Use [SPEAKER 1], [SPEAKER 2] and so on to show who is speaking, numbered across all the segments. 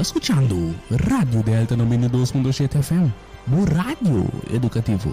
[SPEAKER 1] skuchando Radio Delta 92.7 FM, bo radio edukativo.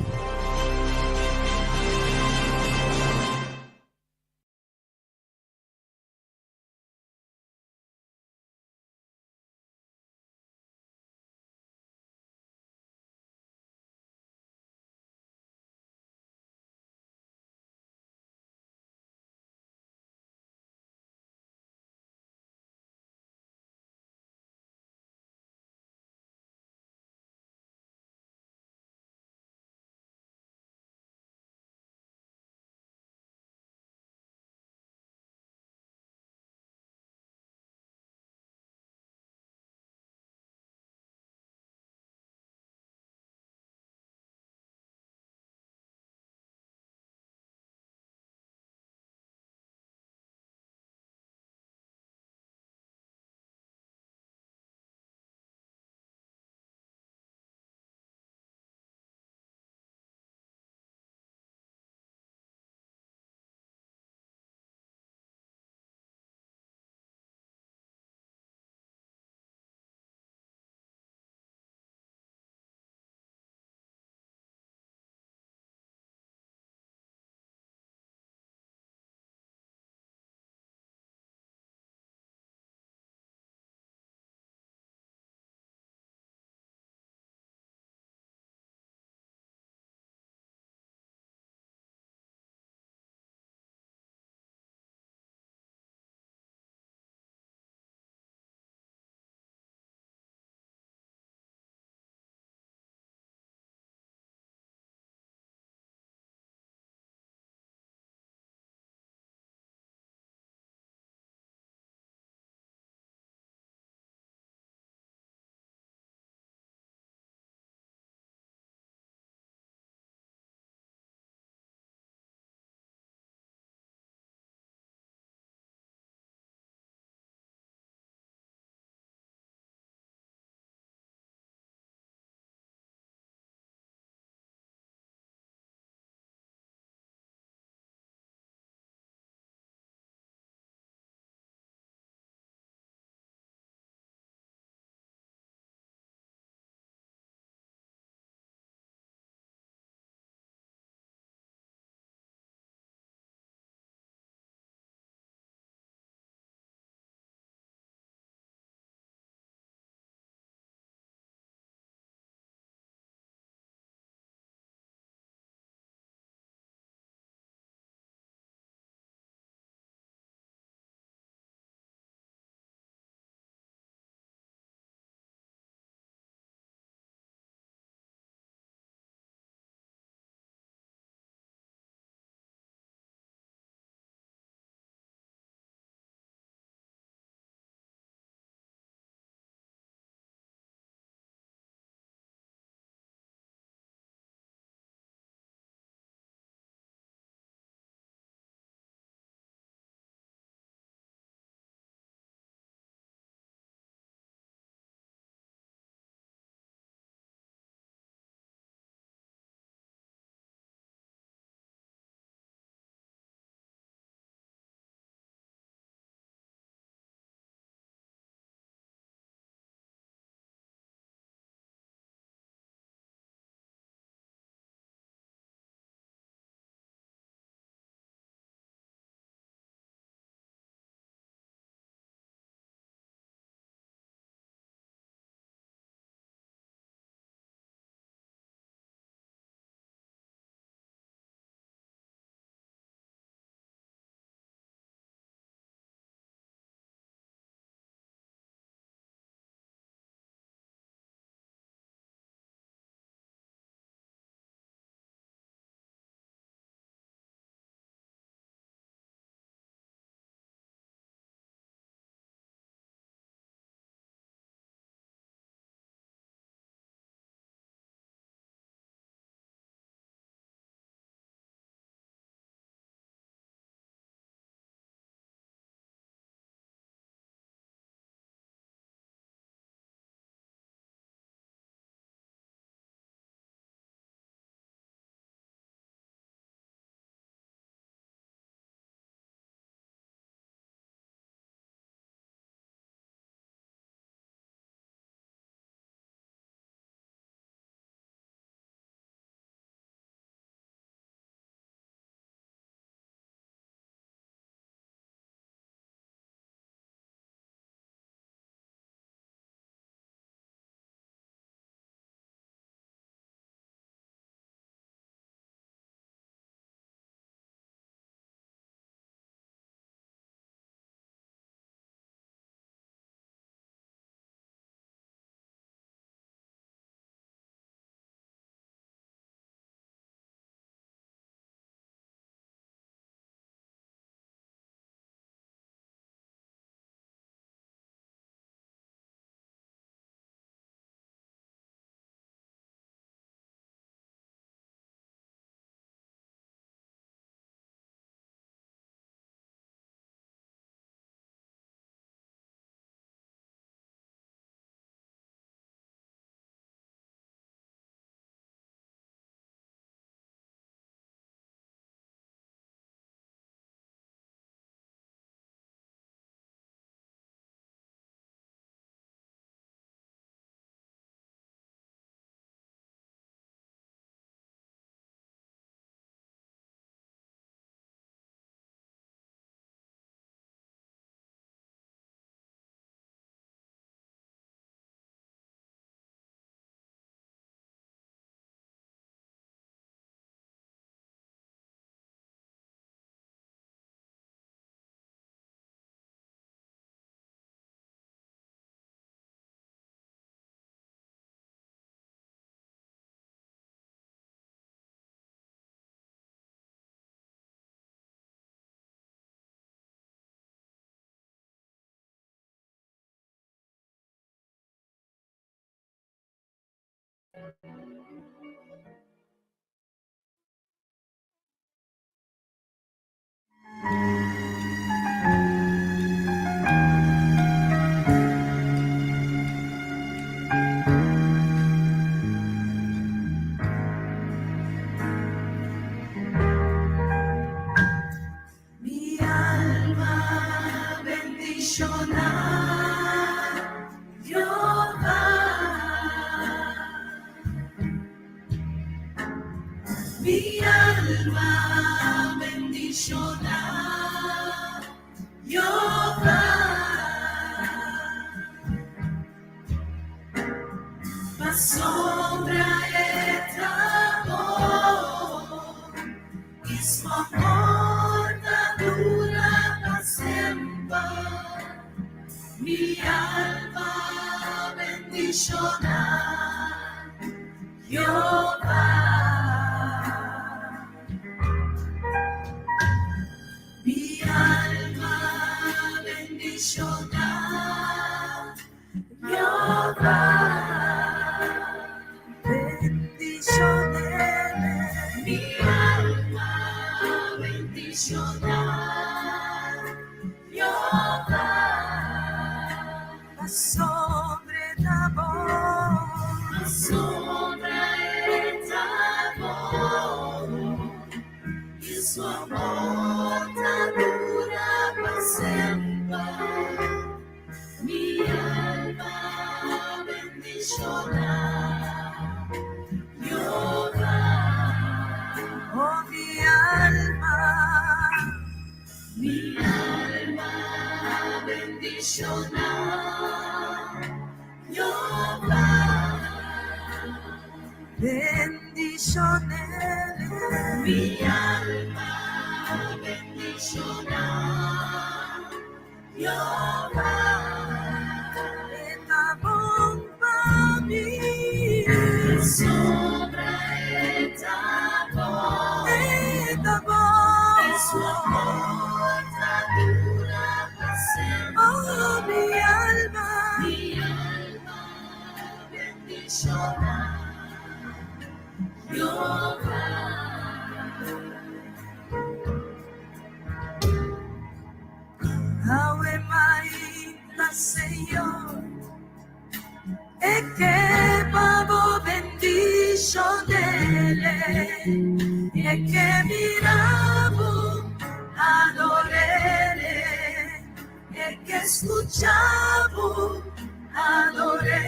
[SPEAKER 2] Mi alma bendishoná Jehová. Mi alma bendishoná Jehová. Pasobra e ta bon i su amor ta dura pa semper. Mi alma bendishoná Jehová. Mi alma bendishoná Jehová. Bendishon'é. Mi alma bendishoná Jehová. Pasobra e ta bon. Pasobra e ta bon. I su amor ta dura pa semper. Mi alma bendishoná Jehová. Oh, mi alma. Mi alma bendishoná Jehová. Bendishon'é. Mi alma bendishoná Jehová. E ta bon pa mi. Pasobra e ta bon. E ta bon. I su amor ta dura pa semper. Oh, mi alma. Mi alma bendishoná Jehová. Awe mainta, Señor, e ke pa bo bendishon'é, e ke mira bo ador'é, e ke skucha bo ador'é,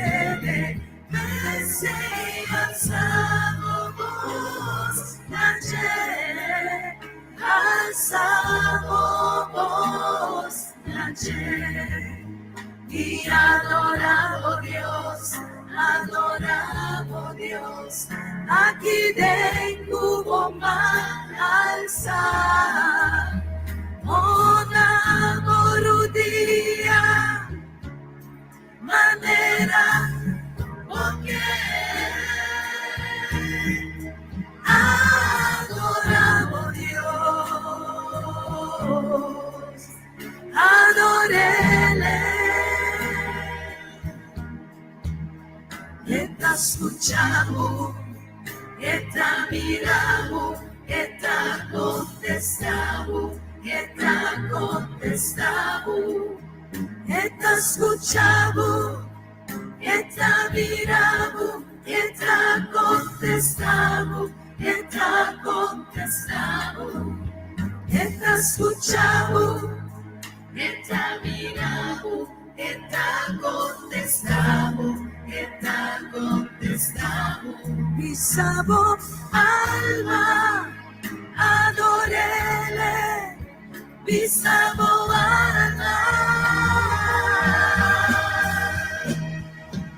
[SPEAKER 2] P'esei alsa bo bos na dje, alsa bo bos na dje. I adorá bo Dios, adorá bo Dios, aki den ku bo man alsá. Pone bo rudia manera bo ke. Adorá bo Dios, ador'é. E ta skucha bo, e ta mira bo, e ta kontestá bo, e ta kontestá bo. E ta skucha bo, e ta mira bo, e ta kontestá bo, e ta kontestá bo. E ta skucha bo, e ta mira bo, e ta kontestá bo, e ta kontestá bo. Bisa bo alma, ador'é. Bisa bo alma.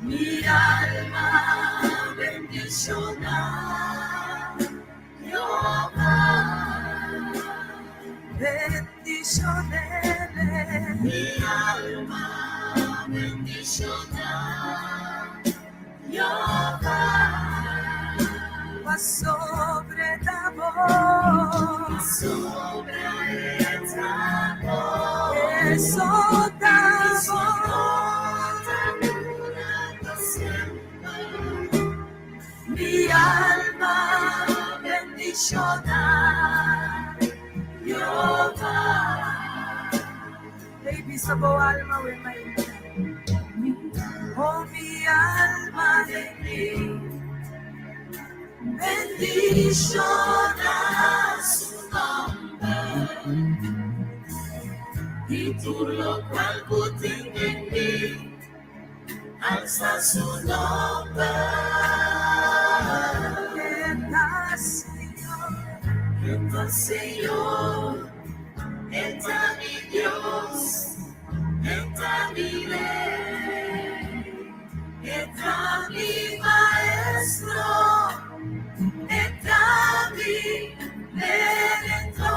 [SPEAKER 2] Mi alma bendishoná Jehová. Bendishon'é. Mi alma bendishoná Jehová. Pasobra e ta bon. Pasobra e ta bon. E ta bon. alma bendiciona Jehová. Ei bisa bo alma we mainta. Oh mi alma bendiciona su nomber. Y tur locual cu tin den mi, alsa su nomber. E ta Señor, E ta Señor, E ta mi Dios, E ta mi Rey, E ta mi Maestro, E ta mi Redentor.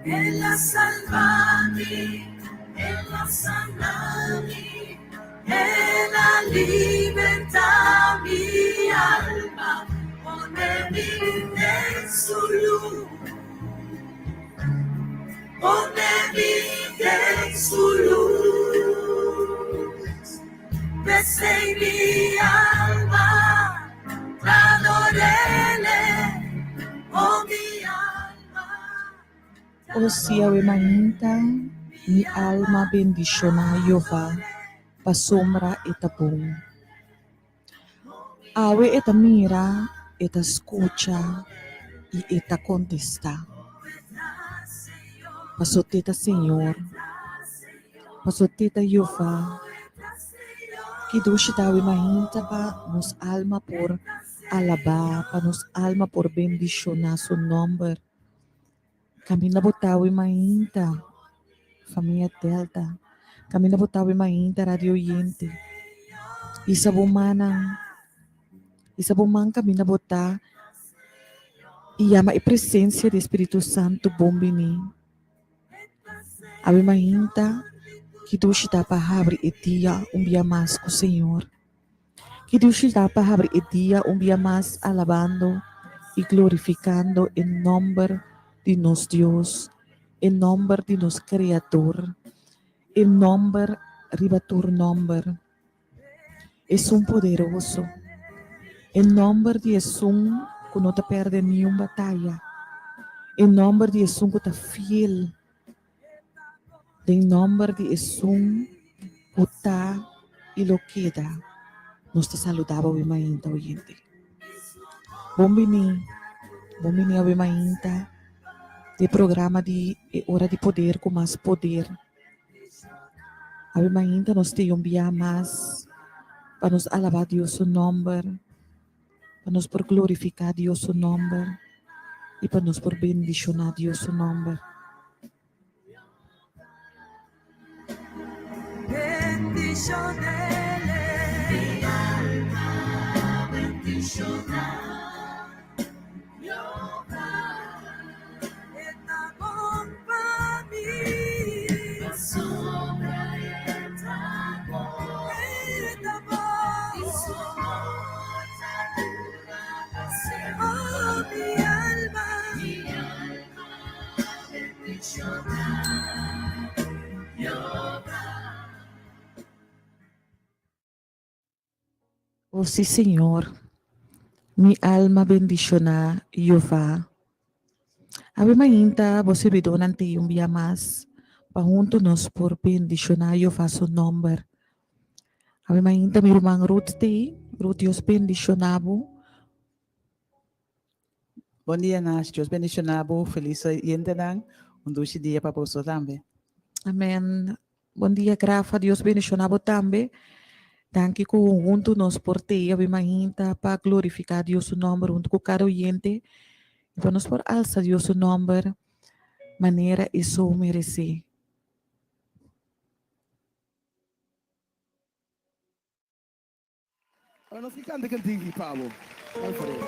[SPEAKER 2] El a salva mi, El a sana mi, El a liberta mi alma, pone mi den su luz, pone mi den su luz. P'esey mi alma ta ador'Ele, oh mi alma.
[SPEAKER 3] O si awe mainta, mi alma bendishoná Jehová, pasobra e ta bon. Awe e ta mira, e ta skucha i e ta kontestá. Paso te ta Señor, paso te ta Jehová. Ki dushi ta awe mainta pa nos alma por alabá, pa nos alma por bendishoná su nòmber. Kaminda bo ta awe mainta, famia Delta. Kaminda bo ta awe mainta, radio oyente. Isa bo mannan, isa bo man kaminda bo ta i yama e presensia di Spiritu Santu bon bini. Awe mainta, ki dushi ta pa habri e dia un bia mas ku Señor. Ki dushi ta pa habri e dia un bia mas alabando i glorifikando e nòmber di nos Dios, e nòmber di nos Kreador, e nòmber riba tur nòmber, Esun poderoso, e nòmber di Esun ku no ta pèrdè niun bataya, e nòmber di Esun ku ta fiel. Den nòmber di esun ku ta i lo keda, nos ta saludá bo awe mainta, oyente. Bon bini, bon bini awe mainta di e programa di E Ora di Poder ku Mas Poder. Awe mainta nos tin un bia mas pa nos alabá Dios su nòmber. Pa nos por glorifiká Dios su nòmber i pa nos por bendishoná Dios su nòmber. O sí, Señor, mi alma bendishoná Jehová. Awe mainta bo sirbidónan tin un bia mas pa huntu nos por bendishoná Jehová su nòmber. Awe mainta mi ruman Ruth t'ei. Ruth, Dios bendishoná bo.
[SPEAKER 4] Bon dia Nash, Dios bendiciona bo, feliz oyentenan, un dushi dia pa boso tambe.
[SPEAKER 3] Amen. Bon dia Grafa, Dios bendiciona bo tambe. Danki ku huntu nos por tei awe mainta pa glorifica Dios su nomber huntu ku kada oyente i pa nos por alsa Dios su nomber manera e so merece.
[SPEAKER 5] Ora nos ki kanta kantiki pa bo, Alfredo.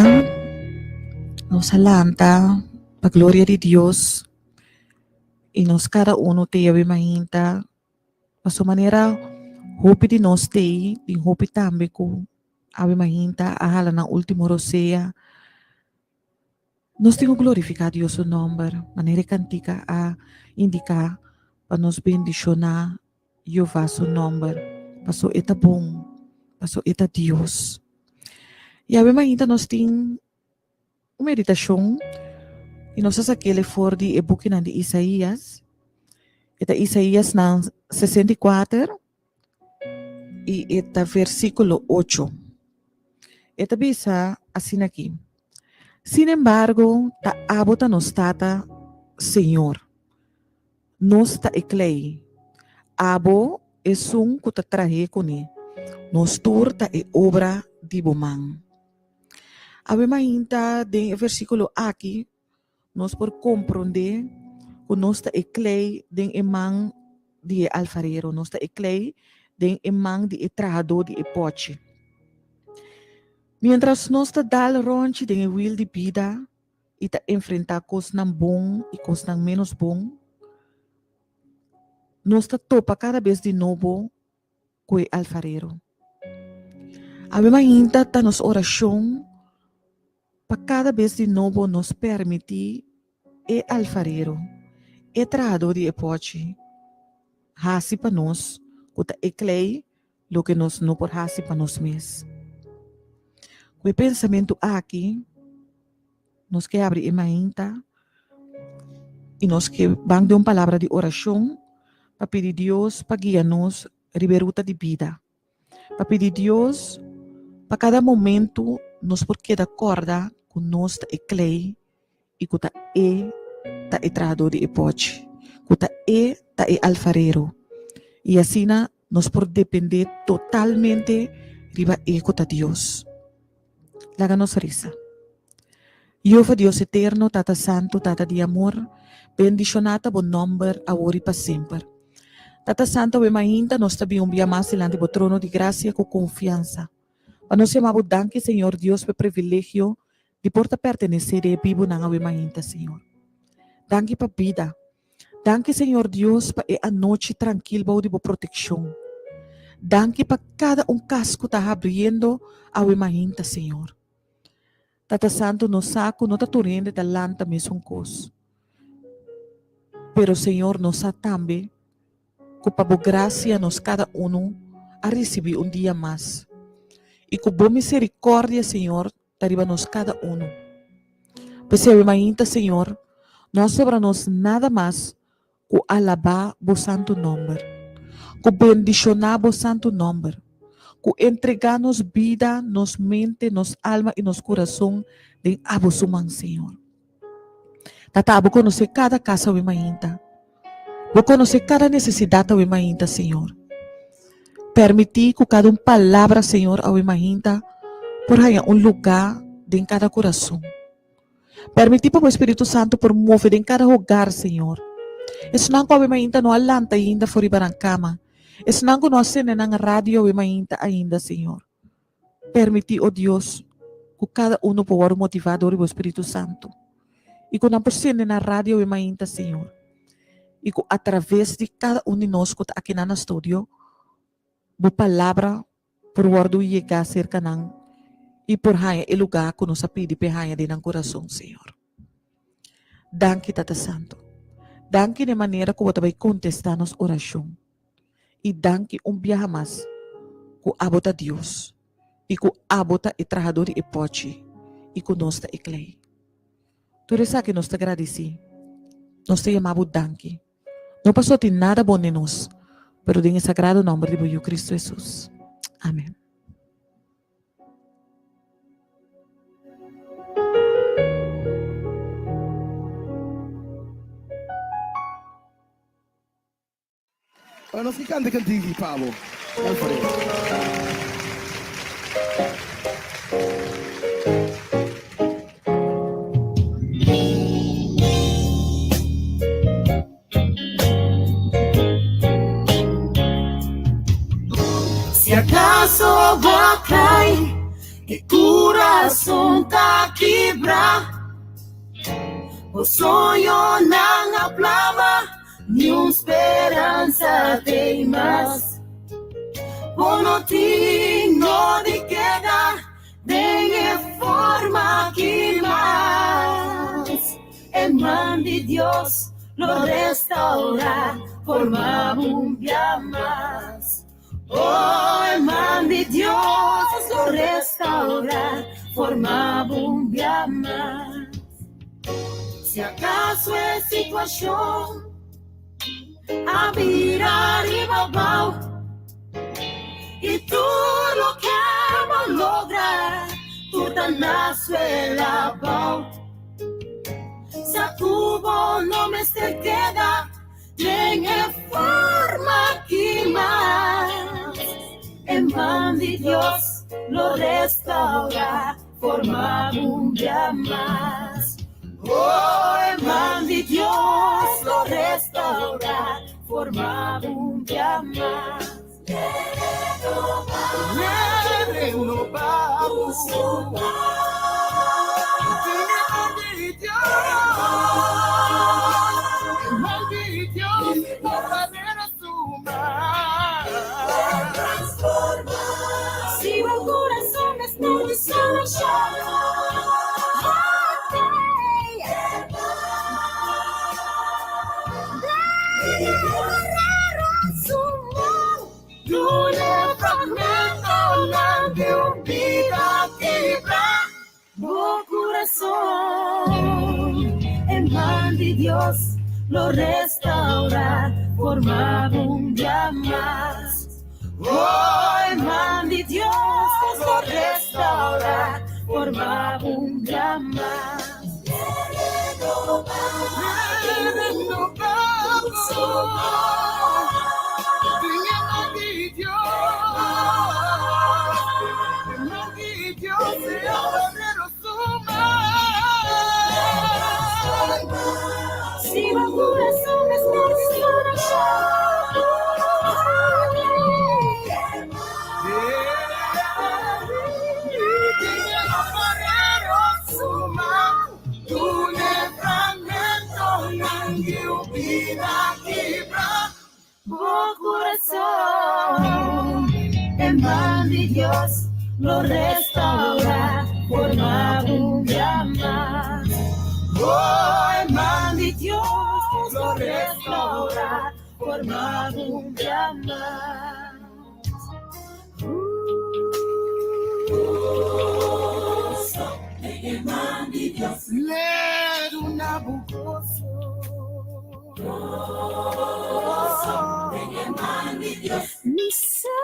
[SPEAKER 3] mainta nos a lanta pa gloria di Dios y nos cada uno te awe mainta pa su manera hopi di nos tei tin hopi tambe cu awe mainta a hala nan ultimo rosea. Nos tin cu glorifica Dios su nomber manera e cantica a indica pa nos bendiciona Jehová su nòmber, pasobra e ta bon, pasobra e ta Dios. I awe mainta nos tin un meditashon i nos a sak'el for di e bukinan di Isaías. E ta Isaías nan 64 i e ta versíkulo 8. E ta bisa asina aki, Sin embargo, ta abo ta nos Tata, Señor. Nos ta e klei. Abo esun ku ta trah'é kuné. Nos tur ta e obra di bo man. Awe mainta den e versíkulo aki nos por komprondé ku nos ta e klei den e man di e alfarero, nos ta e klei den e man di e trahadó di e pòchi. Miéntras nos ta dal ròntji den e wil di bida, i ta enfrentá kosnan bon i kosnan ménos bon, nos ta topa kada bes di nobo ku e Alfarero. Awe mainta ta nos orashon pa kada bes di nobo nos permití e Alfarero, e trahadó di e pòchi, hasi pa nos ku ta e klei loke nos no por hasi pa nos mes. Ku e pensamentu aki, nos ke abri e mainta i nos ke ban den un palabra di orashon pa pidi Dios pa guia nos riba e ruta di bida. Pa pidi Dios pa kada momentu nos por keda kòrda ku nos ta e klei i ku ta E ta e trahadó di e pòchi, ku ta E ta e alfarero, i asina nos por dependé totalmente riba E ku ta Dios. Laga nos resa. Yehova Dios eterno, Tata Santu, Tata di amor, bendishoná ta bo nòmber awor i pa semper. Tata Santu, awe mainta nos ta bin un bia mas dilanti bo trono di grasia ku konfiansa, pa nos yama bo danki, Señor Dios, pa e privilegio di por ta pertenesé den e bibunan awe mainta, Señor. Danki pa bida. Danki, Señor Dios, pa e anochi trankil bou di bo protekshon. Danki pa kada un kas ku ta habriendo awe mainta, Señor. Tata Santu, nos sa ku no ta tur hende ta lanta mesun kos. Pero, Señor, nos sa tambe ku pa bo grasia nos kada unu a risibí un dia mas. I ku bo miserikòrdia, Señor, ta riba nos kada unu. P'esei awe mainta, Señor, no a sobra nos nada mas ku alabá Bo santu nòmber, ku bendishoná Bo santu nòmber, ku entregá nos bida, nos mente, nos alma i nos kurason den Abo su man, Señor. Tata, Abo konosé kada kas awe mainta. Bo konosé kada nesesidat awe mainta, Señor. Permití ku kada un palabra, Señor, awe mainta por haña un lugá den kada kurason. Permití pa bo Spiritu Santu por move den kada hogar, Señor. Esnan ku awe mainta no a lanta ainda for riba nan kama, esnan ku no a sende nan radio awe mainta ainda, Señor. Permití, o Dios, ku kada uno por wòrdu motivá dor di bo Spiritu Santu i ku nan por sende nan radio awe mainta, Señor, i ku atraves di kada un di nos ku ta akinan na studio, bo palabra por wòrdu yegá serka nan i por haña e lugá ku nos a pidi p'e haña den nan kurason, Señor. Danki, Tata Santu. Danki na e manera ku bo ta bai kontestá nos orashon. I danki un biaha mas ku abo ta Dios i ku abo ta e trahadó di e pòchi i ku nos ta e klei. Tur esaki nos ta gradisí. Nos ta yama bo danki. No pasobra tin nada bon den nos, pero den e sagrado nòmber di bo Yu Kristu Hesus. Amen.
[SPEAKER 5] Ora nos ki kanta e kantika ki pa bo, Alfredo.
[SPEAKER 2] Si acaso bo a cai, ke cura. kurason ta kibrá, bo soñonan a plama, niun speransa t'ei mas. Bo no tin nodi keda den e forma aki mas. E man di Dios lo restaurá, forma bo un bia mas. Oh, e man di Dios lo restaurá, forma bo un bia mas. Si akaso e situashon a bira riba abou i tur loke bo logra tur ta na suela abou, sa ku bo no mester keda Den e forma aki mas, e man di Dios lo restaurá, forma un bia mas. Oh, e man di Dios lo restaurá, forma un bia mas. Si bo kurason mester di sanashon, Duna fragmentonan di un bida kibrá. Bo kurason, e man di Dios lo restaurá, forma bo un bia mas. Oh, e man di Dios lo restaurá, forma bo un bia mas. Si bo kurason mester di sanashon. Bo kurason, e man di Dios lo restaurá, forma un bia mas. Oh, e man di Dios lo restaurá, forma un bia mas. Mi sa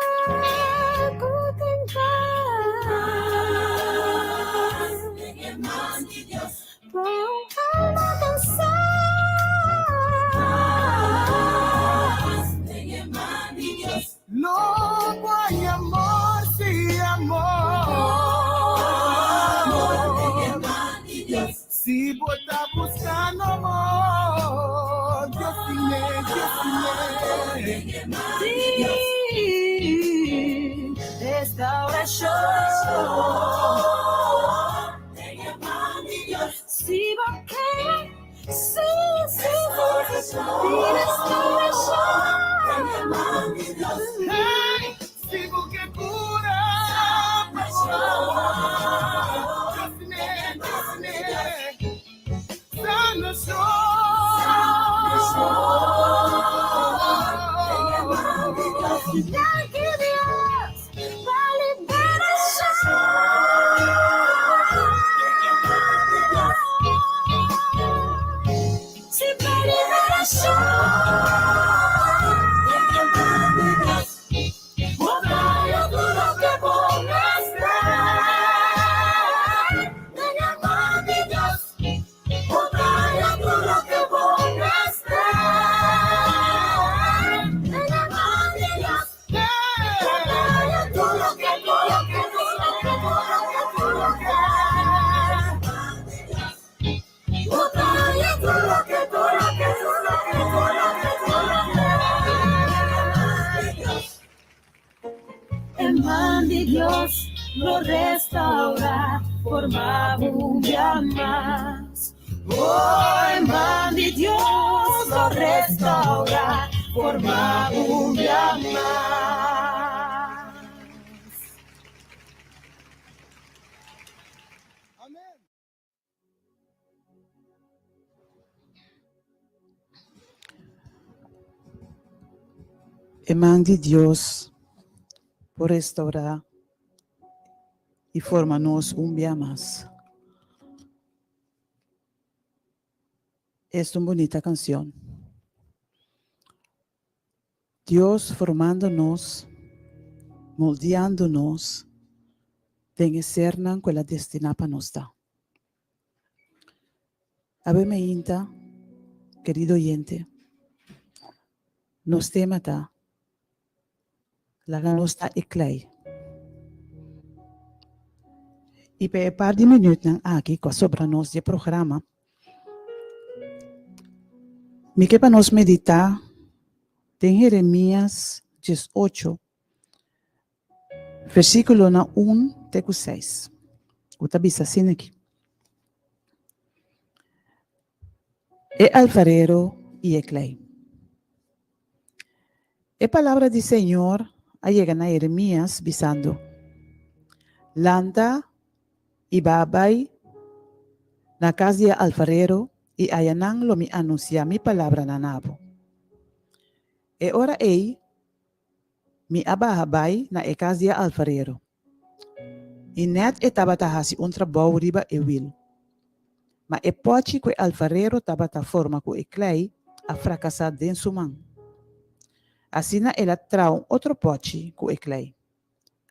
[SPEAKER 2] ku tin pas pa un alma kansá.
[SPEAKER 5] Lo hay amor, sí amor. Si bo ta buscando amor, Dios tiene, Dios tiene.
[SPEAKER 2] Di restauracion. Si bo ke, si, si, si, si, di restauracion.
[SPEAKER 5] Hey, si bo ke cura, Dios tiene, Dios tiene. Sanacion.
[SPEAKER 2] Danki Dios pa liberacion. Si pa liberacion. Bo ta tur loke bo mester. Den e man di Dios. Bo ta tur loke bo mester. Den e man di Dios. Bo ta tur loke, tur loke, tur loke, tur loke, tur loke. Bo ta tur loke, tur loke, tur loke, tur loke, tur loke. E man di Dios lo restaurá, Forma un bia mas. Oh, e man di Dios lo restaura, forma un bia mas.
[SPEAKER 4] E man di Dios por restaurá i forma nos un bia mas. Esta un bunita kanshon. Dios formando nos, moldeando nos den e sernan ku el a destiná pa nos ta. Awe mainta, kerido oyente, nos tema ta, Laga nos ta e klei. I pa e par di minütnan aki ku a sobra nos di e programa, mi ke pa nos meditá den Jeremias diesocho, versíkulonan un te ku seis, ku ta bisa asina aki, E alfarero i e klei. E palabra di Señor a yega na Jeremias, bisando, Lanta i ba bai na kas di e alfarero, i ayanan lo mi anunsiá mi palabranan na bo. E ora ei mi a baha bai na e kas di e alfarero, i nèt e tabata hasi un trabou riba e wil. Ma e pòchi ku e alfarero tabata forma ku e klei a frakasá den su man. Asina el a traha un otro pòchi ku e klei,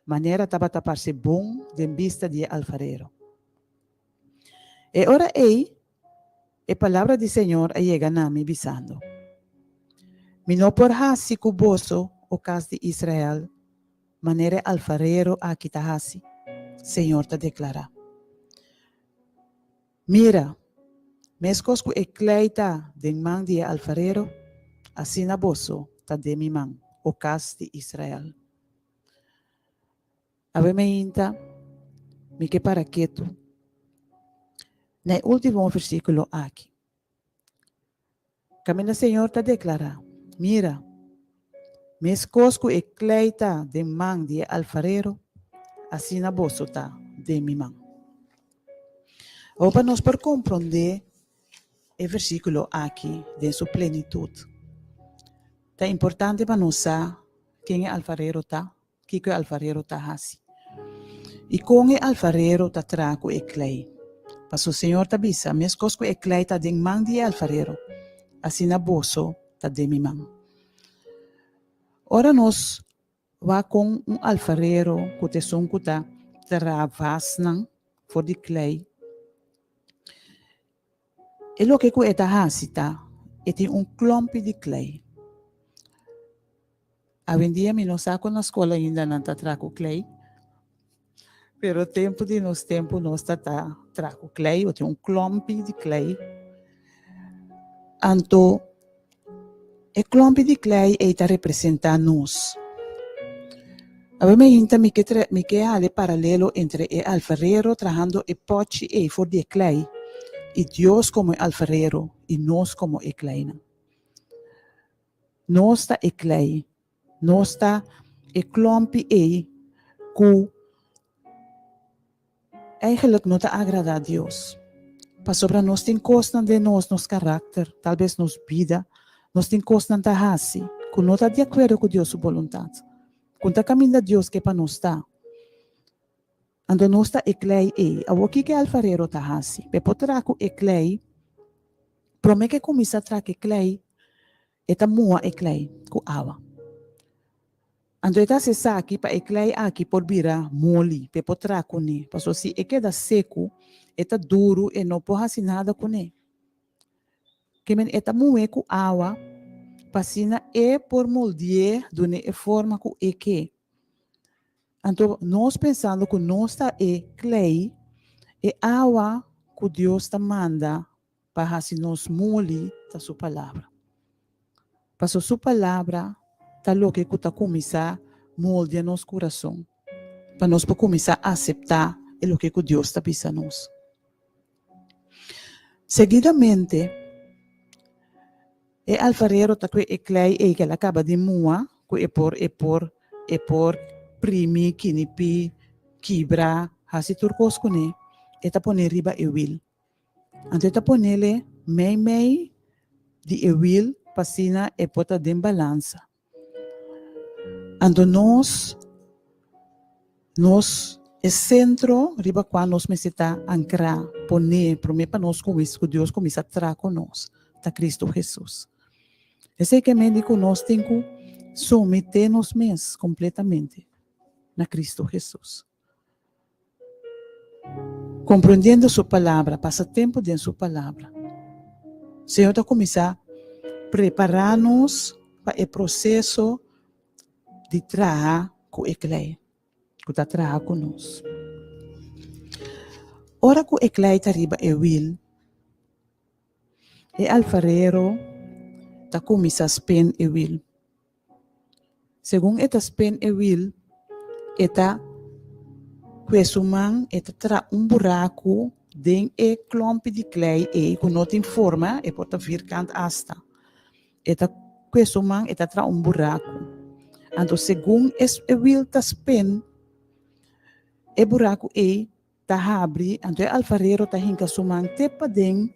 [SPEAKER 4] manera tabata parse bon den bista di e alfarero. E ora ei e palabra di señor a yega na mi, bisando, Mi no por hasi ku boso, o kas di Israel, manera e alfarero aki ta hasi, señor ta deklará. Mira, meskos ku e klei ta den man di e alfarero, asina boso ta den mi man, o kas di Israel. Awe meinta, mi ke para ketu na e último versíkulo aki. Kaminda Señor ta deklará, Mira, meskos ku e klei ta den man di e alfarero, asina boso ta den mi man. Awor pa nos por komprondé e versíkulo aki den su plenitut, ta importante pa nos sa ken e alfarero ta, Kiko e alfarero ta hasi? I kon e alfarero ta traha ku e klei? Paso Señor ta bisa, Meskos ku e klei ta den man di e alfarero, asina boso ta den mi man. Ora nos wak kon un alfarero ku ta esun ku ta traha vasnan for di klei, E loke ku e ta hasi ta, e tin un klòmpi di klei. Awendia mi no sa ku na skol ainda nan ta traha ku klei, pero tempu di nos tempu nos ta ta traha ku klei, bo tin un klòmpi di klei. Anto E klompi di klei ei ta representá nos. Awe mainta mi ke tra mi ke hal e paralelo entre e alfarero trahando e pòchi ei for di e klei i Dios komo e alfarero i nos komo e kleinan. Nos ta e klei, nos ta e klompi ei ku Eigenlijk no ta agradá Dios. Pasobra nos tin kosnan den nos, nos karakter, talbes nos bida, nos tin kosnan ta hasi ku no ta di akuerdo ku Dios su boluntat, ku no ta kaminda Dios ke pa nos ta. Anto nos ta e klei ei. Awor kiko e alfarero ta hasi? P'e por traha ku e klei, promé ku e kuminsá traha ku e klei, e ta muha e klei ku awa. Anto e ta hasi esaki pa e klei aki por bira moli, pa e por traha kuné. Pasobra si e keda seku, e ta duru, e no por hasi nada kuné. Ke men e ta muhé ku awa pa asina e por moldié dun'é e forma ku e ke. Anto nos pensando ku nos ta e klei, e awa ku Dios ta manda pa hasi nos moli ta su palabra. Paso su palabra ta loke ku ta kuminsá moldia nos kurason, pa nos por kuminsá aseptá e loke ku Dios ta bisa nos. Seguidamente, e alfarero ta kue e klei ei ku el a kaba di mua, ku e por e por e por primi, kinipí, kibra, hasi tur kos kuné, e ta pone riba e wil. Anto e ta ponele mei mei di e wil pa asina e por ta den balansa. Anto nos, nos e sentro riba kua nos mester ta ankrá, poné, promé pa nos kuminsá, ku Dios kuminsá traha ku nos, ta Kristu Hesus. Esei ke men di ku nos tin ku someté nos mes kompletamente na Kristu Hesus. Komprendiendo su palabra, pasa tempu den su palabra. Señor ta kuminsá prepará nos pa e proseso di traha ku e klei, ku ta traha ku nos. Ora ku e klei ta riba e wil, e alfarero ta kuminsá spin e wil. Segun e ta spin e wil, e ta kue su man, e ta traha un buraku den e klompi di klei ei ku no tin forma, e por ta vierkant asta. E ta kue su man, e ta traha un buraku. Anto segun e wil ta spin, e buraku ei ta habri, anto e alfarero ta hinka su man te paden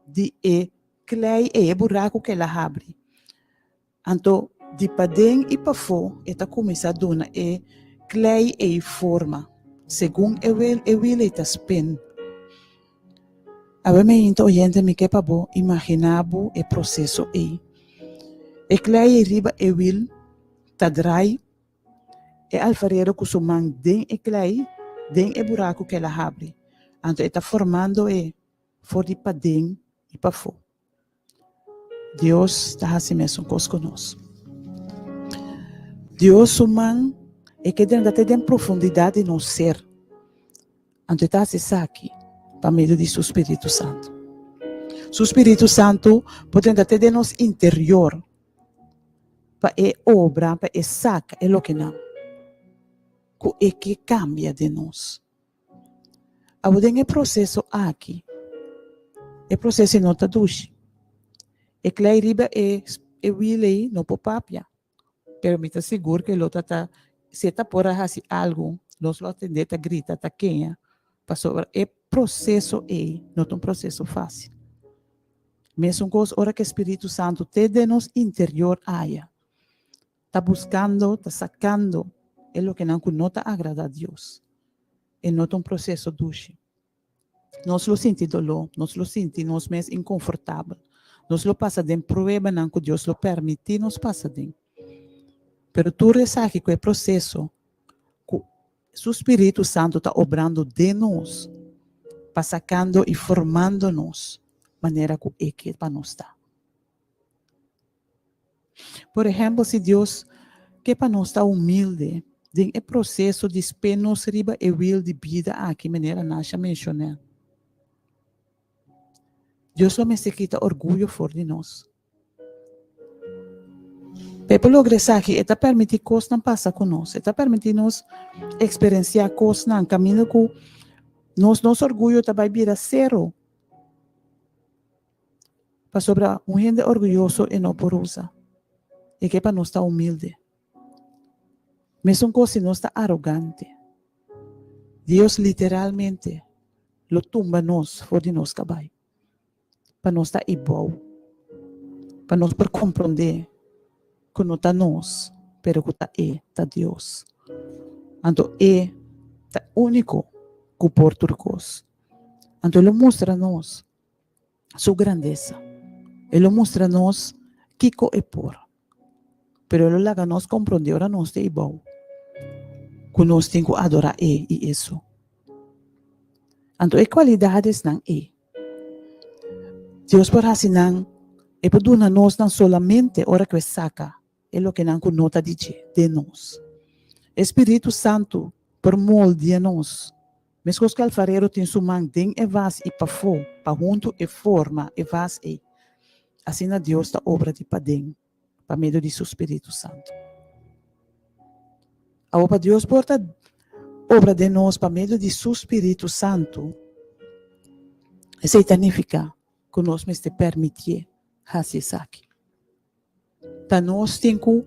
[SPEAKER 4] di e klei ei, e buraku ku el a habri. Anto di paden i pafó e ta kuminsá duna e klei ei forma, segun e wil e wil ei ta spin. Awe meinta oyente mi ke pa bo imaginá bo e proseso ei. E klei ei riba e wil ta drai, e alfarero ku su man den e klei, den e buraku ku el a habri. Anto e ta formando e for di paden i pafó. Dios ta hasi mesun kos ku nos. Dios su man e ke drenta te den profundidat di nos ser. Anto e ta hasi esaki pa medio di su Spiritu Santu. Su Spiritu Santu por drenta te den nos interior pa e obra, pa e saka e lokenan ku e ke kambia den nos. Abo den e proseso aki, e proseso no ta dushi. E klei riba e e wiel ei no por papia, pero mi ta sigur ku e lo ta ta, si e ta por a hasi algu, nos lo a tend'é ta grita, ta keña, pasobra e proseso ei no ta un proseso fásil. Mesun kos ora ku e Spiritu Santu te den nos interior aya, ta buskando, ta sakando e lokenan ku no ta agradá Dios. E no ta un proseso dushi. Nos lo sinti doló, nos lo sinti nos mes inkonfortabel, nos lo pasa den pruebanan ku Dios lo permití nos pasa den. Pero tur esaki ku e proseso ku Su spiritu santu ta obrando den nos pa sakando i formando nos manera ku e ke pa nos ta. Por ehèmpel, si Dios ke pa nos ta humilde den e proseso di spé nos riba e wil di bida aki manera Nasha menshoná, Dios lo mester kita orguyo for di nos. Pa e por logra esaki, e ta permití kosnan pasa ku nos. E ta permití nos eksperensiá kosnan kaminda ku nos nos orguyo ta bai bira sero. Pasobra un hende orguyoso e no por usa. E ke pa nos ta humilde. Mesun kos si nos ta arogante. Dios literalmente lo tumba nos for di nos kabai. Pa nos ta ibou. Pa nos por komprondé ku no ta nos, pero ku ta E ta Dios. Anto E ta úniko ku por tur kos. Anto e lo mustra nos su grandesa. E lo mustra nos kiko e por. Pero e lo laga nos komprondé ora nos ta eibou ku nos tin ku adorá e i e so. Anto e kualidadesnan ei, Dios por hasi nan, e por duna nos nan solamente ora ku e saka e lokenan ku no ta di dje den nos. E spiritu santu por moldia nos Meskos ku alfarero tin su man den e vas i pafó pa huntu e forma e vas ei, asina Dios ta obra di paden pa medio di su spiritu santu. Awor pa Dios por ta obra den nos pa medio di su spiritu santu, esei ta nifiká ku nos mester permitié hasi esaki. Ta nos tin ku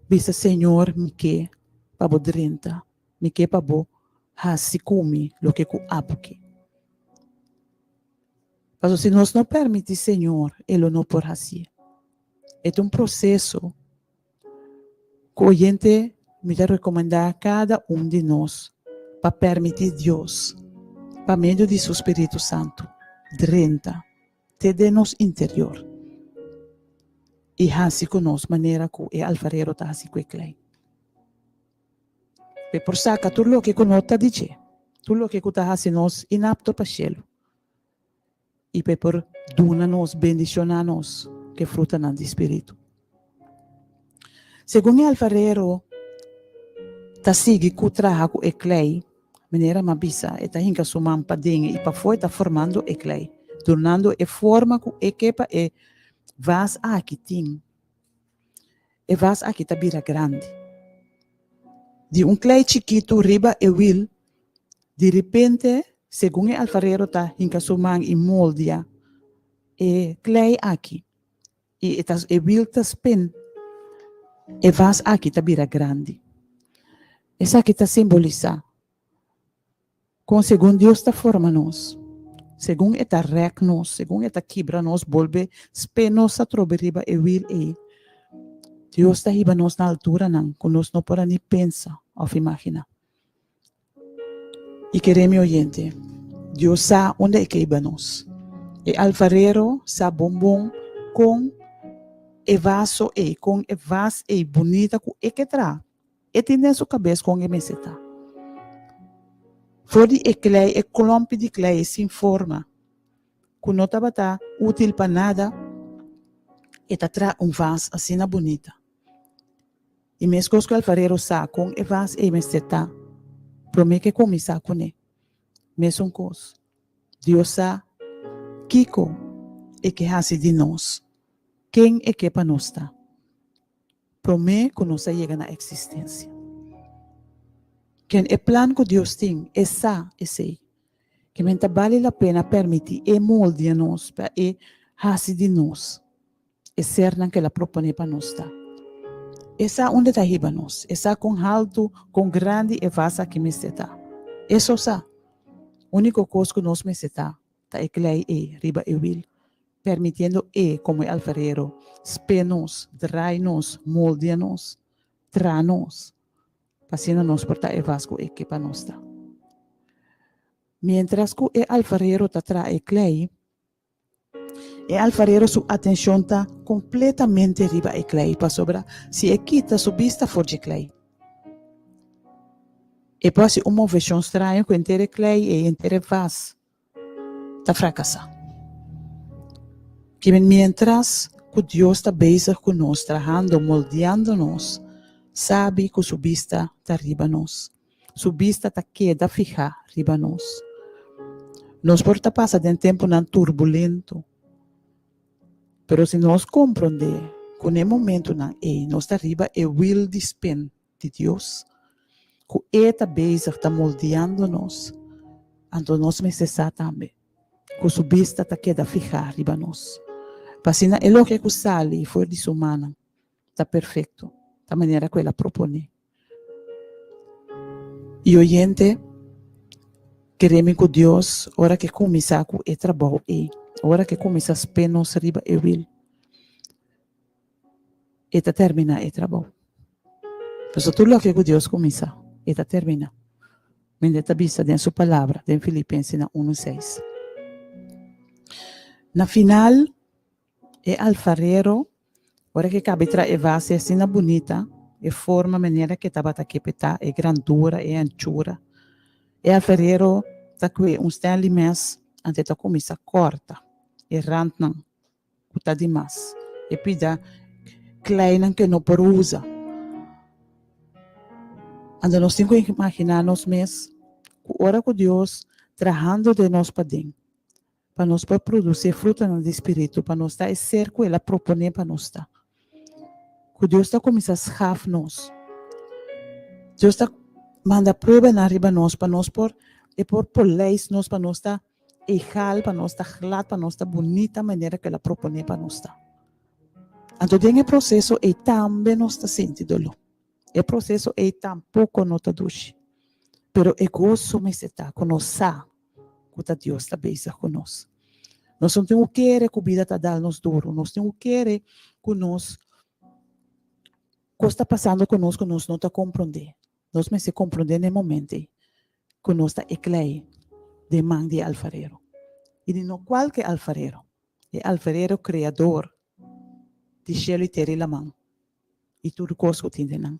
[SPEAKER 4] bisa, Señor, mi ke pa bo drenta, mi ke pa bo hasi ku mi loke ku abo ke. Pasobra si nos no permití Señor, e lo no por hasié. E ta un proseso ku oyente mi ta rekomendá kada un di nos pa permití Dios, pa medio di su Spiritu Santu, drenta te den nos interior i hasi ku nos manera ku e alfarero ta hasi ku e klei. P'e por saka tur loke ku no ta di dje, tur loke ku ta hasi nos inapto pa shelu, i p'e por duna nos, bendishoná nos ku e frutanan di spiritu. Segun e alfarero ta sigui ku traha ku e klei, manera m'a bisa, e ta hinka su man paden i pafó e ta formando e klei, dunando e forma ku e ke pa e vas aki tin. E vas aki ta bira grandi. Di un klei chikitu riba e wil, di ripente, segun e alfarero ta hinka su man i moldia e klei aki, i e ta e wil ta spin, e vas aki ta bira grandi. Esaki ta simbolisá Kon segun Dios ta forma nos, segun e ta rèk nos, segun e ta kibra nos bolbe spé nos atrobe riba e wil ei, Dios ta hiba nos na alturanan ku nos no por a ni pensa òf imaginá. I kere mi oyente, Dios sa unda e ke hiba nos. E alfarero sa bon bon kon e vaso ei, kon e vas ei bunita ku e ke traha, E tin den su kabes kon e mester ta. For di e klei, e klompi di klei sin forma, ku no tabata útil pa nada, e ta traha un vas asina bunita. I meskos ku e alfarero sa kon e vas ei mester ta promé ku e kuminsá kuné, mesun kos, Dios sa kiko e ke hasi di nos, ken e ke pa nos ta. Promé ku nos a yega na eksistensia. Ken e plan ku Dios tin, e sa esei. Ke men ta bali la pena permití E moldia nos pa E hasi di nos e sernan ku El a proponé pa nos ta. E sa unda ta hiba nos. E sa kon haltu, kon grandi e vas aki mester ta. E so sa. Úniko kos ku nos mester ta, ta e klei ei riba e wil. Permitiendo e, komo e alfarero, spé nos, drai nos, moldia nos, tra nos, pa asina nos por ta e vas ku e ke pa nos ta. Miéntras ku e alfarero ta traha e klei, e alfarero su atenshon ta kompletamente riba e klei, pasobra si e kita su bista for dje klei, e por hasi un moveshon straño ku henter e klei ei, henter e vas ta frakasá. Kimen miéntras ku Dios ta bezig ku nos, trahando, moldeando nos, sabi ku su bista ta riba nos. Su bista ta keda fihá riba nos. Nos por ta pasa den tempunan turbulento, pero si nos komprondé ku na e momentunan ei nos ta riba e wil di spin di Dios, ku E ta bezig ta moldeando nos, anto nos mester sa tambe ku Su bista ta keda fihá riba nos, pa asina e loke ku sali for di Su mannan ta perfekto, ta manera ku El a proponé. I oyente, kere mi ku Dios ora ke kuminsá ku e trabou ei, ora ke kuminsá spé nos riba e wil. E ta terminá e trabou. Pasobra tur loke ku Dios kuminsá, e ta terminá. Mende ta bisa den su palabra den Filipensenan unu seis. Na final, e alfarero, ora ke kabi traha e vase asina bunita, e forma manera ke tabata ke p'e ta, e grandura, e anchura, e alfarero ta kue un Stanley mes, anto e ta kuminsá kòrta e randnan. ku ta di mas. E pida kleinan ku e no por usa. Anto nos tin ku imaginá nos mes ku ora ku Dios trahando den nos paden, pa nos por produsí e frutanan di spiritu, pa nos ta e ser ku el a proponé pa nos ta, ku Dios ta kuminsá skaf nos. Dios ta. manda pruebanan riba nos pa nos por e por polijs nos pa nos ta egal, pa nos ta glad, pa nos ta bunita manera ku el a proponé pa nos ta. Anto den e proseso ei tambe nos ta sinti doló. E proseso ei tampoko no ta dushi. Pero e goso mester ta ku nos sa ku ta Dios ta bezig ku nos. Nos no tin ku kere ku bida ta dal nos duru. Nos tin ku kere ku nos kos ta pasando ku nos ku nos no ta komprondé. Nos mester komprondé na e momento ei ku nos ta e klei den man di e alfarero. I di no kualke alfarero, e alfarero kreador di shelu i tera i laman i tur kos ku tin den nan.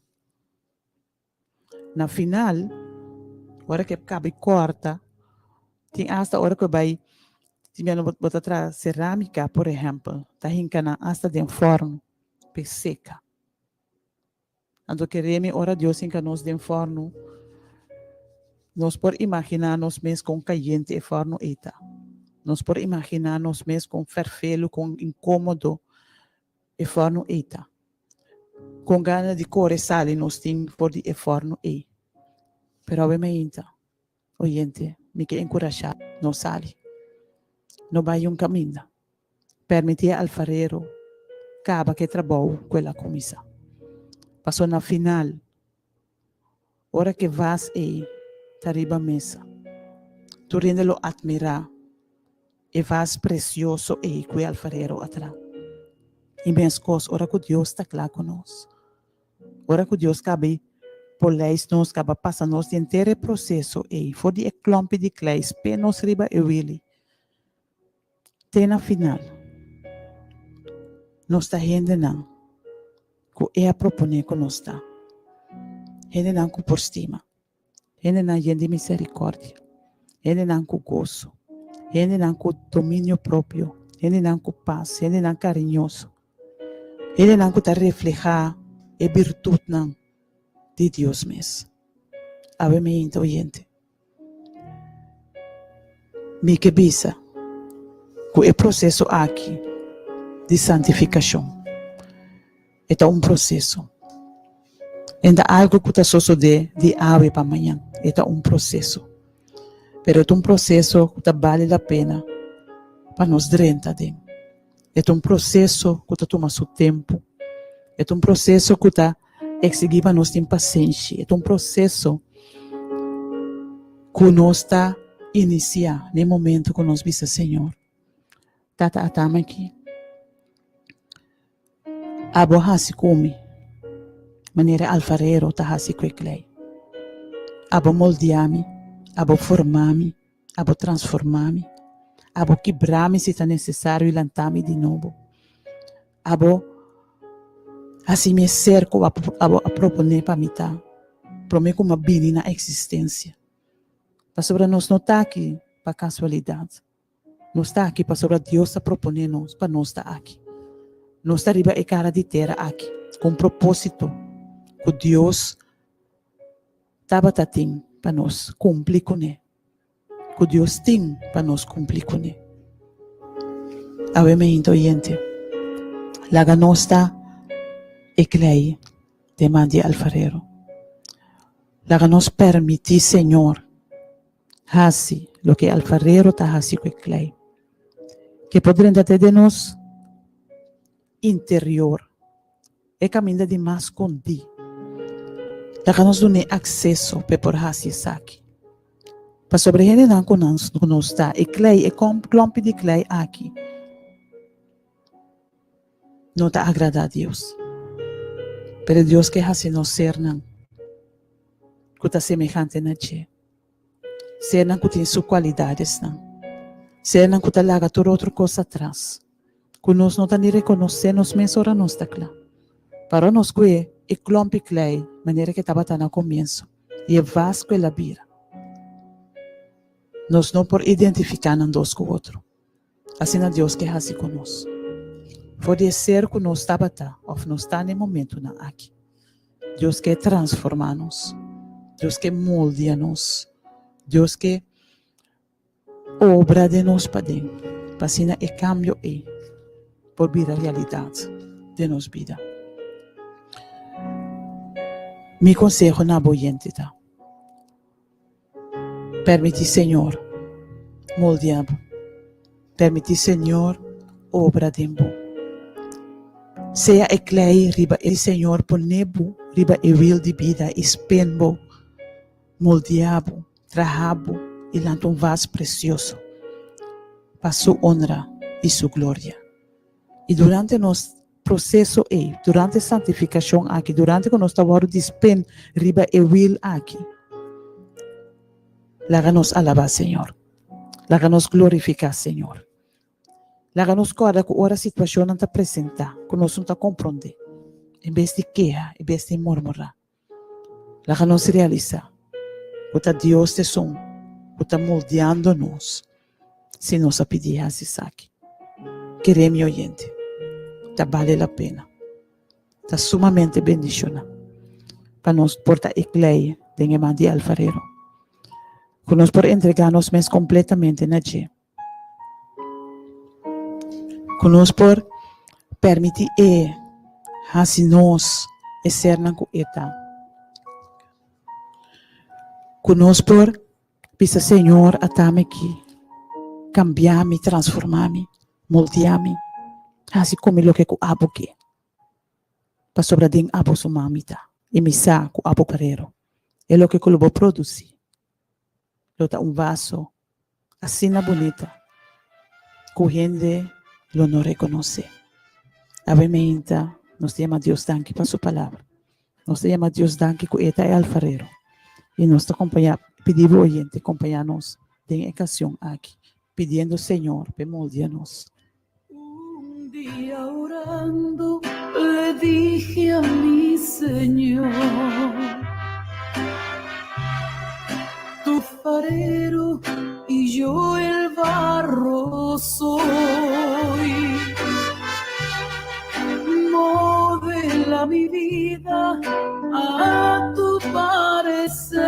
[SPEAKER 4] Na final, ora ku e kaba i kòrta, tin asta ora ku e bai, tin bia bo ta traha serámika, por ehèmpel, ta hinka nan asta den fòrnu pa e seka. Anto kere mi ora Dios hinka nos den fòrnu, nos por imaginá nos mes kon kayente e fòrnu ei ta. Nos por imaginá nos mes kon fèrfelu, kon inkómodo e fòrnu ei ta. Kon gana di kore sali nos tin for di e fòrnu ei. Pero awe mainta, oyente, mi ke enkurashá, no sali. No bai un kaminda. Permití e alfarero kaba ku e trabou ku el a kuminsá. Pasobra na final, ora ku e vas ei ta riba mesa, tur hende lo atmirá e vas presioso ei ku e alfarero a traha. I meskos ora ku Dios ta kla ku nos. Ora ku Dios kaba i polijs nos, kaba pasa nos di henter e proseso ei, for di e klòmpi di klei spé nos riba e wili, Te na final, nos ta hendenan ku e a proponé ku nos ta, hendenan ku por stima, hendenan yen di miserikòrdia, hendenan ku goso, hendenan ku dominio propio, hendenan ku pas, hendenan kariñoso, hendenan ku ta reflehá e birtutnan di Dios mes. Awe mi hende oyente. Mi ke bisa ku e proseso aki di santifikashon e ta un proseso. E ta algu ku ta sosodé di awe pa mañan, e ta un proseso. Pero e ta un proseso ku ta bale la pena pa nos drenta aden. E ta un proseso ku ta tuma su tempu. E ta un proseso ku ta eksigí pa nos tin pasenshi. E ta un proseso ku nos ta inisiá na e momento ku nos bisa, Señor, Tata atami aki. Abo hasi ku mi manera e alfarero ta hasi ku e klei. Abo moldeá mi, abo formá mi. Abo transformá mi. Abo kibrá mi si ta nesesario i lantá mi di nobo. Abo hasi mi e ser ku abo a proponé pa mi ta promé ku mi a bini na eksistensia. Pasobra nos no ta aki pa kasualidat. Nos ta aki pasobra Dios a proponé nos pa nos ta aki. Nos ta riba e kara di tera aki ku un propósito ku Dios tabata tin pa nos kumpli kuné, ku Dios tin pa nos kumpli kuné. Awe meinta oyente, laga nos ta e klei den man di e alfarero. Laga nos permití Señor hasi loke e alfarero ta hasi ku e klei, ke por drenta te den nos interior. E kaminda di mas skondí. Laga nos dun'é akseso p'e por hasi esaki. Pasobra e hendenan ku nan ku nos ta, e klei, e klòmpi di klei aki no ta agradá Dios. Pero Dios ke hasi nos sernan ku ta semehante na dje. Sernan ku tin su kualidadesnan. Sernan ku ta laga tur otro kos atras. Ku nos no ta ni rekonosé nos mes ora nos ta kla. Pero nos kue e klòmpi klei manera ke tabata na komienso i e vas ku el a bira. Nos no por identifiká nan dos ku otro. Asina Dios ke hasi ku nos. For di e ser ku nos tabata òf nos ta na e momentunan aki. Dios ke transformá nos. Dios ke moldia nos. Dios ke obra den nos paden, pa asina e kambio ei por bira realidat den nos bida. Mi konseho na bo oyente ta. Permití Señor moldia bo. Permití Señor obra den bo. Sea e klei riba e Señor pone bo riba e wiel di bida i spen bo, moldia bo, traha bo i lanta un vas presioso pa Su honra i Su gloria. I durante nos proseso ei, durante e santifikashon aki, durante ku nos ta wòrdu di spen riba e wil aki, laga nos alabá Señor. Laga nos glorifiká Señor. Laga nos kòrda ku ora situashonnan ta presentá ku nos no ta komprondé, en bes di keha, en bes di murmurá, Laga nos realisá ku ta Dios ta esun ku ta moldeando nos si nos a pidi hasi esaki. Kere mi oyente, ta bale la pena, ta sumamente bendishoná pa nos por ta e klei den e man di alfarero, ku nos por entregá nos mes kompletamente na dje. Ku nos por permití E hasi nos e sernan ku E ta. Ku nos por bisa, Señor, atami aki, kambia mi, transformá mi, moldeá mi, hasi ku mi loke ku Abo ke. Pasobra den Abo su man mi ta, i mi sa ku Abo parero e loke ku lo bo produsí. Lo ta un vaso asina bunita ku hende lo no rekonosé. Awe meinta nos ta yama Dios danki pa su palabra. Nos ta yama Dios danki ku e ta e alfarero. I nos ta kompañá, pidi bo oyente kompañá nos den e kansion aki, pidiendo Señor p'e moldia nos.
[SPEAKER 2] Un dia orando le dije a mi Señor, Tu farero y yo el barro soy. Modela mi vida a tu parecer.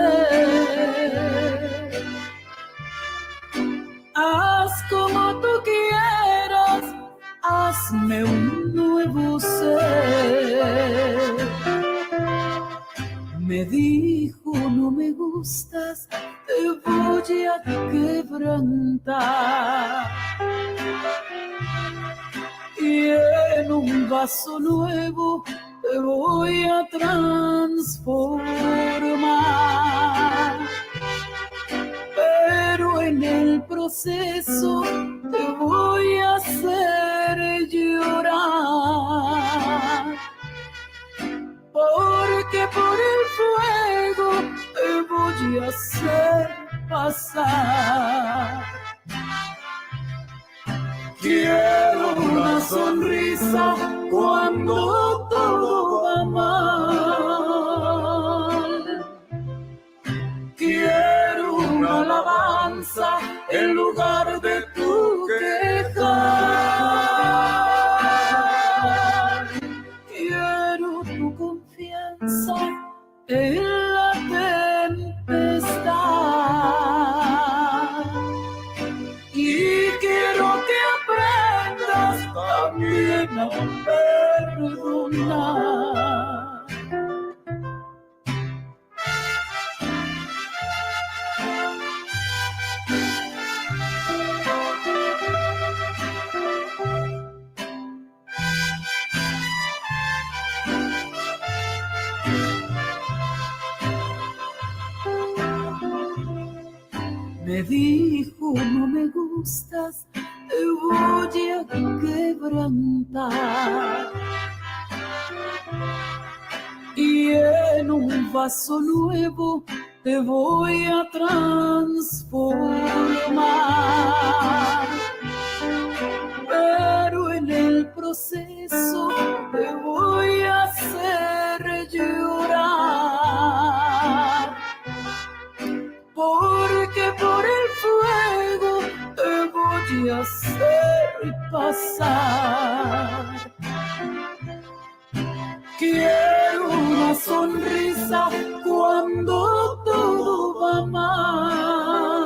[SPEAKER 2] Haz como tú quieras, hazme un nuevo ser. Me dijo, no me gustas, te voy a quebrantar. Y en un vaso nuevo te voy a transformar. Pero en el proceso te voy a hacer llorar. Porque por el fuego te voy a hacer pasar. Quiero una sonrisa cuando todo va mal. Quiero una alabanza en lugar de tu quejar. Quiero tu confianza en la tempestad. Y quiero que aprendas también a perdonar. Me dijo, no me gustas, te voy a quebrantar. Y en un vaso nuevo te voy a transformar. Pero en el proceso te voy a hacer llorar. Porque por el fuego te voy a hacer pasar. Quiero una sonrisa cuando todo va mal.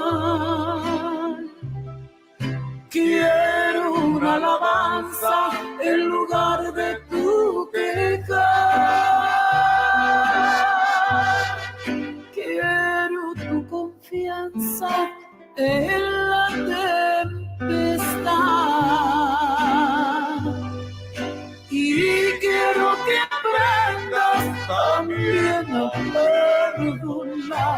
[SPEAKER 2] Quiero una alabanza en lugar de tu quejar. Quiero tu confianza. En la tempestad. Y quiero que aprendas también a perdonar.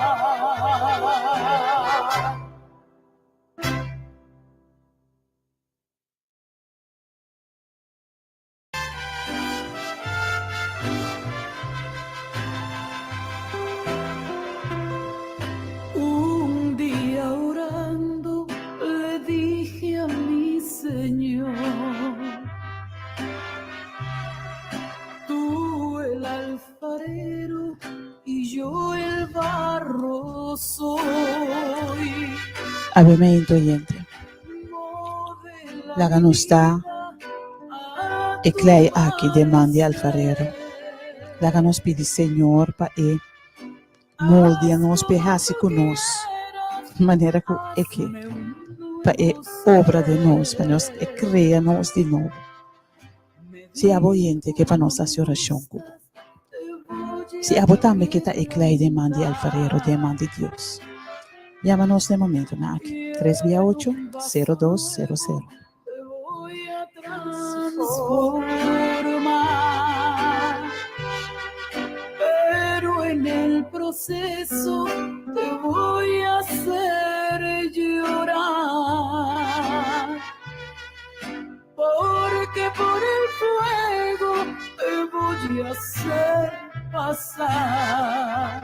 [SPEAKER 2] Un dia orando le dije a mi Señor, Tú el alfarero y yo el barro soy.
[SPEAKER 4] Abiamento oyente. Laga nos ta e klei aki den man di alfarero. Laga nos pidi Señor pa e moldia nos, pa e hasi ku nos manera ku e ke, pa e obra den nos, pa nos e krea nos di nobo. Si abo oyente ke pa nos hasi orashon ku bo. Si abo tambe ke ta e klei den man di alfarero, den man di Dios, yama nos den momentonan aki, tres bia ocho, sero dos, sero sero.
[SPEAKER 2] Porque por el fuego te voy a hacer pasar.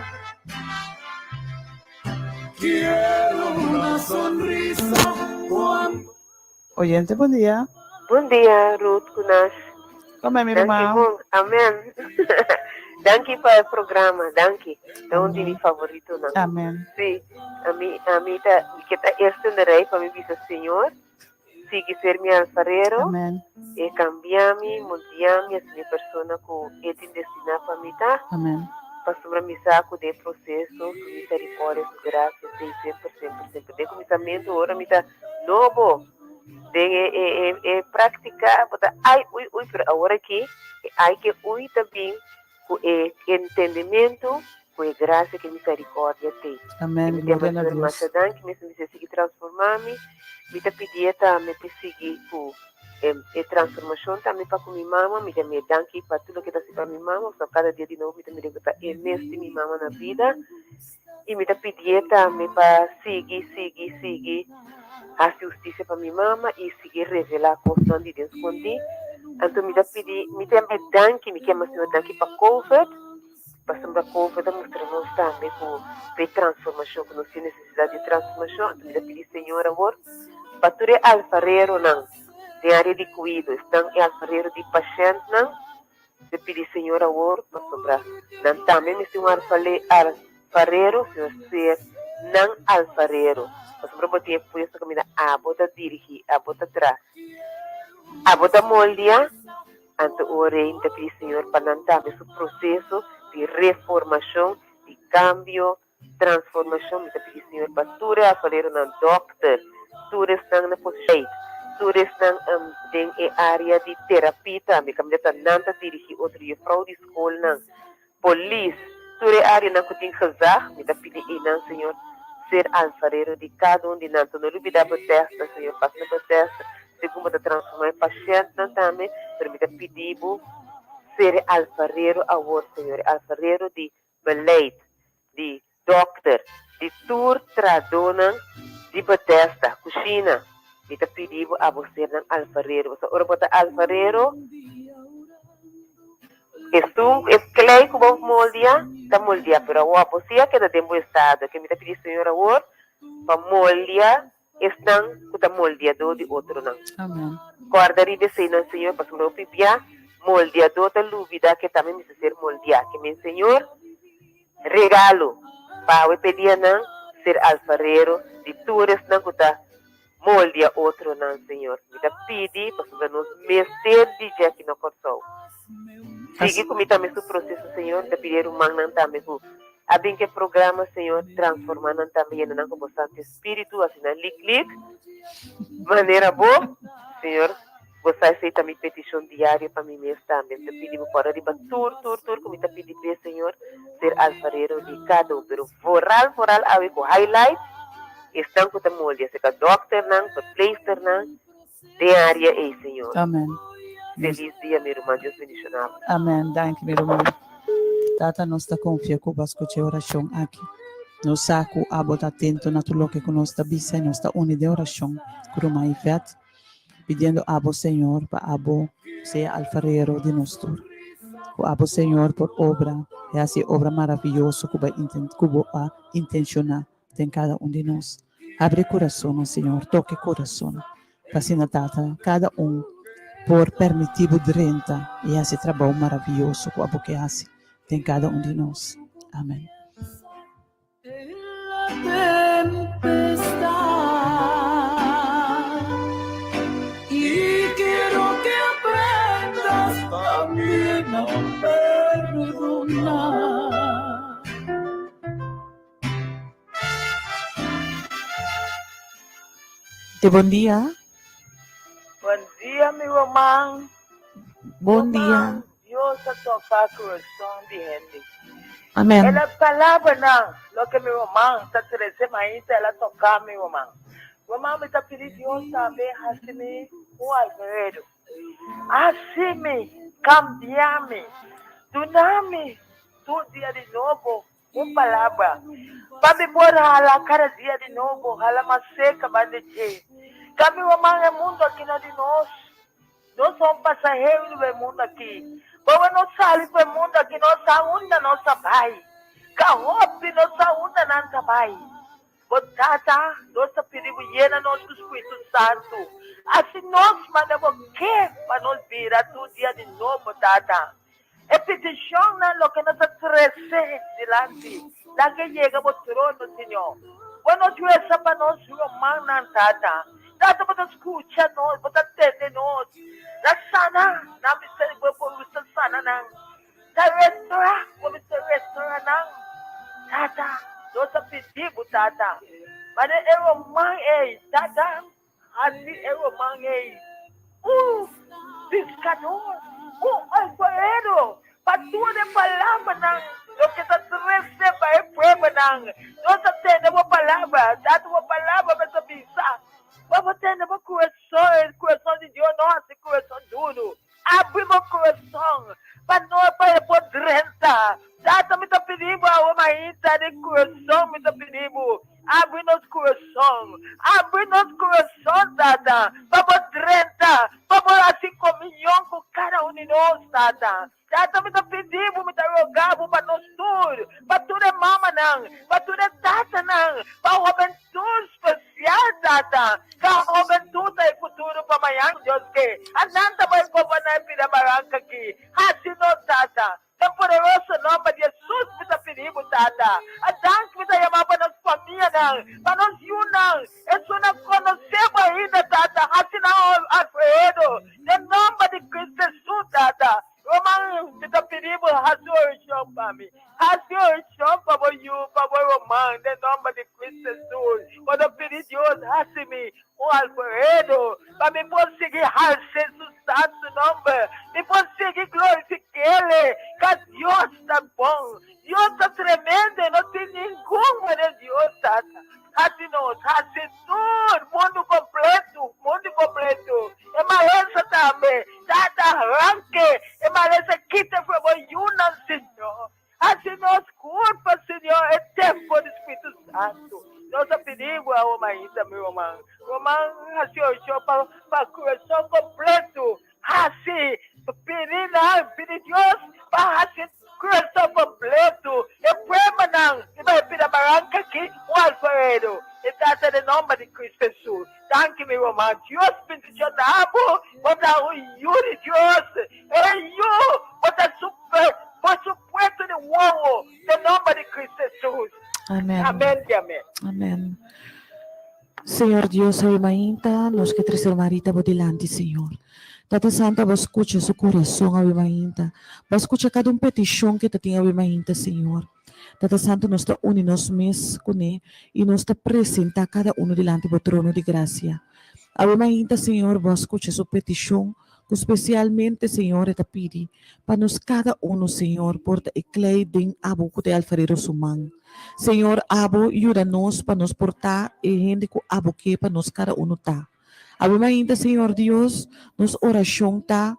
[SPEAKER 2] Quiero una sonrisa cuando.
[SPEAKER 4] Oyente, bon dia.
[SPEAKER 6] Bon dia, Ruth ku Nash.
[SPEAKER 4] Kome mi
[SPEAKER 6] Danki
[SPEAKER 4] ruman.
[SPEAKER 6] bon. Amen. Danki pa e programa. Danki. Ta un di mi favoritonan.
[SPEAKER 4] Amen.
[SPEAKER 6] Sí, ami ami ta mi ke ta eerste in de rij pa mi bisa Señor. Sigui ser mi alfarero,
[SPEAKER 4] Amen.
[SPEAKER 6] e cambia mi, moldia mi, haci mi e persona cu e tin destina pa mi ta.
[SPEAKER 4] Amen.
[SPEAKER 6] Pasobra mi sa cu den e proceso su misericordia, su gracia t'ei semper, semper, semper. Den cuminsamentu ora mi ta nobo den e e e e practica, bo ta ay, uy, uy, pero awor aki e ay ke uy ta bin cu e entendimento Ku e grasia ku e misericordia t'ei.
[SPEAKER 4] Amen.
[SPEAKER 6] Mi ta
[SPEAKER 4] Gloria na
[SPEAKER 6] Señor
[SPEAKER 4] Dios.
[SPEAKER 6] masha danki mes mi ta sigui transforma mi. Mi ta pidié tambe p'e sigui ku e transformashon tambe pa ku mi mama. Mi ta mira danki pa tur loke ta hasi pa mi mama, pasobra kada dia di nobo mi ta mira ku ta e mes tin mi mama na bida. I mi ta pidié tambe pa sigui, sigui, sigui hasi hustisia pa mi mama i sigui revelá kosnan di den skondí. Anto mi ta pidi, mi ta yama e danki, mi ke yama Señor danki pa Covid. Pasobra Covid a mustra nos tambe ku p'e transformashon, ku nos tin nesesidat di transformashon. Anto mi ta pidi Señor awor pa tur e alfareronan den área di kuido, esnan e alfarero di pashèntnan, mi ta pidi Señor awor pasobra nan tambe mester un alfarero, Señor ser nan alfarero. Pasobra bo tin e puesto kaminda abo ta dirigí, abo ta traha, abo ta moldia. Anto un rei ta pidi Señor pa nan tambe su proceso di reformacion, di cambio, transformacion. Mi ta pidi Señor pa tur e alfareronan, dokter, tur esnan na posicion, tur esnan den e area di terapia tambe, caminda ta nan ta dirigi otro juffrouw di scolnan, polis, tur e areanan cu tin gezag, mi ta pidi einan, Señor, ser alfarero di cada un di nan. No lubida bo testa, Señor, pasa na bo testa, segun bo ta transforma e pashentnan tambe, pero mi ta pidi bo ser e alfarero awor, Señor, e alfarero di beleid, di dokter, di tur tradonan di Bethesda, cushina, mi ta pidi bo abo ser nan alfarero. Pasobra ora bo ta alfarero, esun cu e klei cu bo moldia, ta moldia. Pero awor abo si a keda den bo estado. Ke mi ta pidi Señor awor pa moldia esnan cu ta moldiadó di otronan.
[SPEAKER 4] Amen.
[SPEAKER 6] Corda riba eseinan, Señor, pasobra hopi bia moldiadó ta lubida ke tambe mester ser moldiá. Ke men, Señor, Regalo pa awe p'e dianan ser alfarero di tur esnan ku ta moldia otronan, Señor. Mi ta pidi pasobra nos mester di dje aki na Kòrsou. Sigui ku mi tambe su proseso, Señor. Mi ta pidi e rumannan tambe ku a bin ku e programa, Señor, transforma nan tambe, yena nan ku bo Santu Espíritu, asina lik lik, manera bo, Señor. Bo sa esei ta mi petishon diario pa mi mes tambe. Mi ta pidi bo por ariba tur, tur, tur ku mi ta pidi p'e, Señor, ser alfarero di kada un. Pero voral, voral awe ku highlight, Esnan ku ta moldia serka dòkternan, verpleegsternan, den área ei, Señor.
[SPEAKER 4] Amen.
[SPEAKER 6] Felis dia, mi ruman. Dios bendishoná bo.
[SPEAKER 4] Amen. Danki, mi ruman. Tata, nos ta konfia ku bo a skucha e orashon aki. Nos sa ku abo ta atento na tur loke ku nos ta bisa i nos ta uni den orashon ku ruman Yvette, pidiendo abo, Señor, pa abo sea alfarero di nos tur. Ku abo, Señor, por obra i hasi e obra maraviyoso ku bo a intenshoná den kada un di nos. Habri kurasonnan, Señor, toka e kurason, pa asina, Tata, kada un por permití Bo drenta i hasi e trabou maravioso ku Abo ke hasi den kada un di nos. Amen.
[SPEAKER 3] Te bon dia.
[SPEAKER 7] Bon dia mi ruman.
[SPEAKER 3] Bon dia.
[SPEAKER 7] Dios a toca corazon di hende.
[SPEAKER 3] Amen.
[SPEAKER 7] El a palabranan loke mi ruman ta trece mainta el a toca mi ruman. Ruman mi ta pidi Dios tambe haci mi un alfarero. Haci mi, cambia mi, duna mi tur dia di nobo Un palabra pa mi por hala kada dia di nobo, hala mas serka banda dje. Ka mi ruman, e mundu aki no di nos. Nos ta un pasahero riba e mundu aki. Ora nos sali for e mundu aki, nos sa unda nos ta bai. Ka hopi no sa unda nan ta bai. Bo Tata, nos ta pidi bo yena nos ku Spiritu Santu. Hasi nos manda bo ke pa nos bira tur dia di nobo, Tata. E petishonnan loke nos a trese dilanti, laga e yega bo trono, Señor. Bo nos resa pa nos rumannan, Tata. Tata, bo ta skucha nos, bo ta tende nos. Ta sana nan mester, bo por ta sana nan. Ta restorá, bo mester restorá nan, Tata. Nos ta pidi bo, Tata. Mane e ruman ei, Tata. Hasi e ruman ei un piskador, un alfarero, pa tur e palabranan loke ta trese pa e pueblonan. Nos a tende bo palabra, tata bo palabra mester bisa, pa bo tende bo kurason, e kurason di Dios no hasi kurason duru. Abri bo kurason pa no pa e por drenta. Tata mi ta pidi bo awe mainta di kurason mi ta pidi bo abri nos kurason abri nos kurason tata pa bo drenta pa bo hasi komunion ku kada un di nos tata. Tata mi ta pidi bo mi ta roga bo pa nos tur pa tur e mamanan pa tur e tatanan pa hobentud spesial tata. Ka hobentut ta e futuro pa mañan, Dios ke. A nan ta bai goberná e pida baranka aki. Hasi nos, Tata. Den poderoso nomber di Jesus mi ta pidi bo, Tata. A dank mi ta yama pa nos famianan, pa nos yunan, esunnan konosé bo ainda, Tata. Hasi nan alfredo. Den nomber di Cristo Jesus, Tata. Roman, mi ta pidi bo hasi orashon pa mi. Hasi orashon pa bo yu, pa bo ruman, den nomber di Cristo Jesus. Bo ta pidi Dios hasi mi un alfaredo, pa mi por sigui halse su santu nomber, mi por sigui glorifik'Ele. Ka Dios ta bon, Dios ta tremendo, no tin ningun manera Dios, Tata. Hasi nos, hasi tur mundu kompletu, mundu kompletu. E malesa tambe, Tata, ranke e malesa kita for bo yunan, Señor. Hasi nos kurpa, Señor, e tempo di Spiritu Santu. Nos a pidi bo awo mainta, mi ruman. Ruman, hasi orashon pa pa kurason kompletu. Hasi, pidi nan, pidi Dios pa hasi kurason kompletu. E pruebanan riba e pida baranka aki, un alfaredo. E tata den nomber di Cristo Jesus. Danki mi ruman. Dios bendiciona bo. Bo ta un yu di Dios. E yu, bo ta super, por supuesto di wowo den nomber di Cristo Jesus.
[SPEAKER 3] Amen.
[SPEAKER 7] Amen y amen.
[SPEAKER 3] Amen. Señor Dios, awe mainta nos ke trese Marita bo dilanti, Señor. Tata Santo, bo skucha su kurason awe mainta. Bo a skucha kada un petishon ke ta tin awe mainta, Señor. Tata Santo, nos ta uni nos mes kuné i nos ta presentá kada uno dilanti bo trono di grasia. Awe mainta, Señor, bo a skucha su petishon. Ku spesialmente, Señor, e ta pidi pa nos kada unu, Señor, por ta e klei den Abo ku ta e alfarero su man. Señor, Abo yuda nos pa nos por ta e hende ku Abo ke pa nos kada unu ta. Awe mainta, Señor Dios, nos orashon ta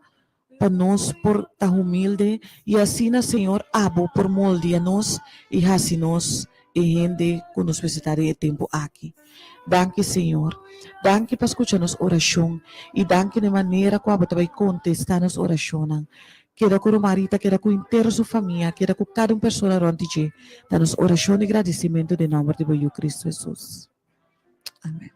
[SPEAKER 3] pa nos por ta humilde i asina, Señor, Abo por moldia nos i hasi nos e hende ku nos mester ta den e tempu aki. Danki, Señor. Danki pa skucha nos orashon i danki na e manera ku Abo ta bai kontestá nos orashonnan. Keda ku Romarita, keda ku henter su famia, keda ku kada un persona rònt di dje. Ta nos orashon di gradisimentu den nòmber di bo Yu Kristu Hesus. Amen.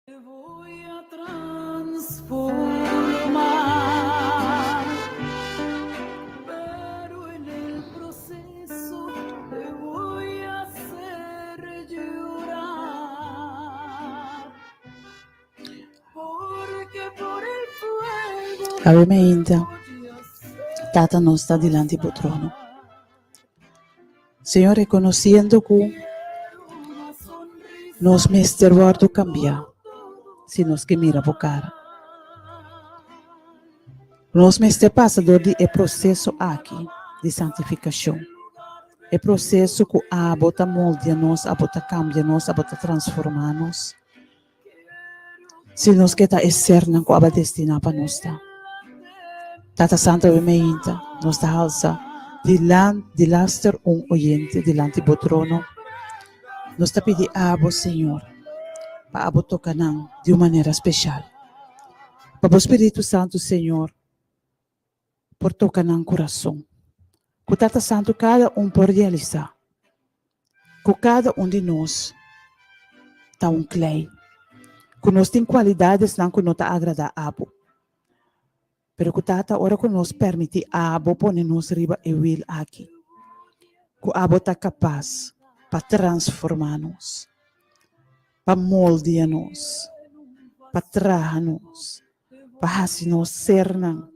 [SPEAKER 2] Te voy a transformar, pero en el proceso te voy a hacer llorar, porque por el fuego
[SPEAKER 4] Awe mainta, Tata nos ta dilanti bo trono. Señor, reconociendo cu nos mester wordo cambia si nos ke mira bo cara. Nos mester pasa door di e proceso aki di santificacion. E proceso cu abo ta moldia nos, abo ta cambia nos, abo ta transforma nos. Si nos ke ta e sernan ku aba destiná pa nos ta. Tata Santu awe meinta nos ta halsa dilan dilaster un oyente dilanti bo trono. Nos ta pidi abo, Señor, pa abo toka nan di un manera speshal. Pa bo Spiritu Santu, Señor, por toka nan kurason. Ku Tata Santu kada un por realisá ku kada un di nos ta un klei, ku nos tin kualidadesnan ku no ta agradá abo. Pero ku Tata ora ku nos permití abo pone nos riba e wil aki, ku abo ta kapas pa transformá nos, pa moldia nos, pa traha nos, pa hasi nos sernan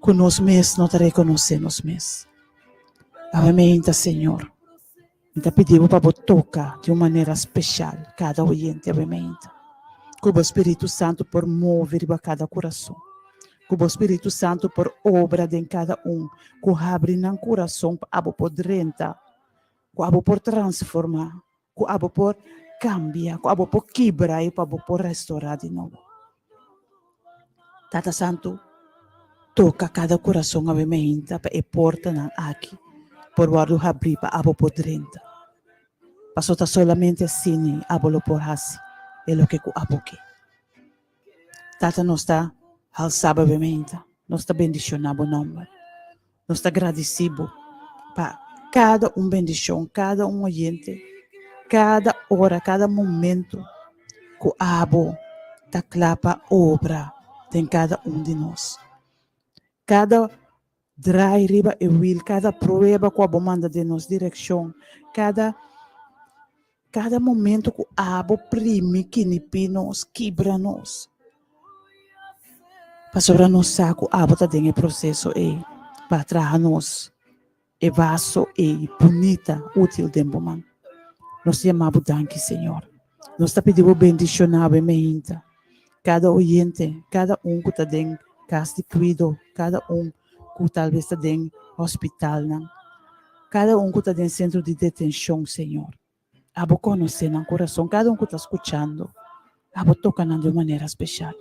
[SPEAKER 4] ku nos mes no ta rekonosé nos mes. Awe meinta, Señor, mi ta pidi Bo pa Bo toka di un manera speshal kada oyente awe meinta. Ku Bo Spiritu Santu por move riba kada kurason. Ku Bo Spiritu Santu por obra den kada un, ku habri nan kurason pa abo por drenta, ku abo por transformá. Ku abo por kambia, ku abo por kibra i ku abo por restorá di nobo. Tata Santu, toka kada kurason awe meinta pa e portanan aki por wòrdu habrí pa abo por drenta. Pasobra ta solamente asina abo lo por hasi e loke ku abo ke. Tata nos ta halsá bo awe meinta, nos ta bendishoná bo nòmber. Nos ta gradisí bo pa kada un bendishon, kada un oyente, kada ora, kada momento ku abo ta kla pa obra den kada un di nos. Kada drai riba e wil, kada prueba ku abo manda den nos direkshon, kada kada momento ku abo primi kinipí nos, kibra nos. Pasobra nos sa ku abo ta den e proseso ei pa traha nos e vaso ei bunita, útil den bo man. Nos ta yama bo danki, Señor. Nos ta pidi bo bendishoná bo e meinta, kada oyente, kada un ku ta den kas di kuido, kada un ku talbes ta den hospitalnan, kada un ku ta den sentro di detenshon, Señor. Abo konosé nan kurason, kada un ku ta skuchando, abo toka nan di un manera speshal.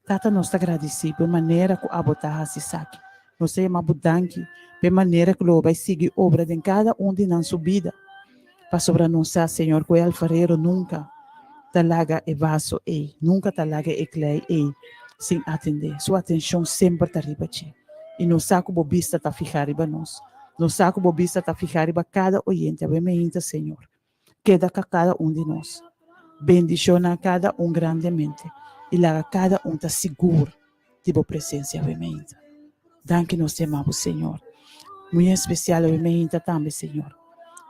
[SPEAKER 4] Tata, nos ta gradisí pa e manera ku abo ta hasi esaki. Nos ta yama bo danki pa e manera ku lo bo bai sigui obra den kada un di nan su bida. Pasobra nos sa, Señor, ku e alfarero nunka ta laga e vaso ei, nunka ta laga e klei ei sin atendé. Su atenshon semper ta riba dje. I nos sa ku bo bista ta fihá riba nos. Nos sa ku bo bista ta fihá riba kada oyente. Awe meinta, Señor, keda ka kada un di nos. Bendishoná kada un grandemente i laga kada un ta sigur di bo presensia awe meinta. Danki nos te ama bo, Señor. Muy en espesial awe meinta tambe, Señor.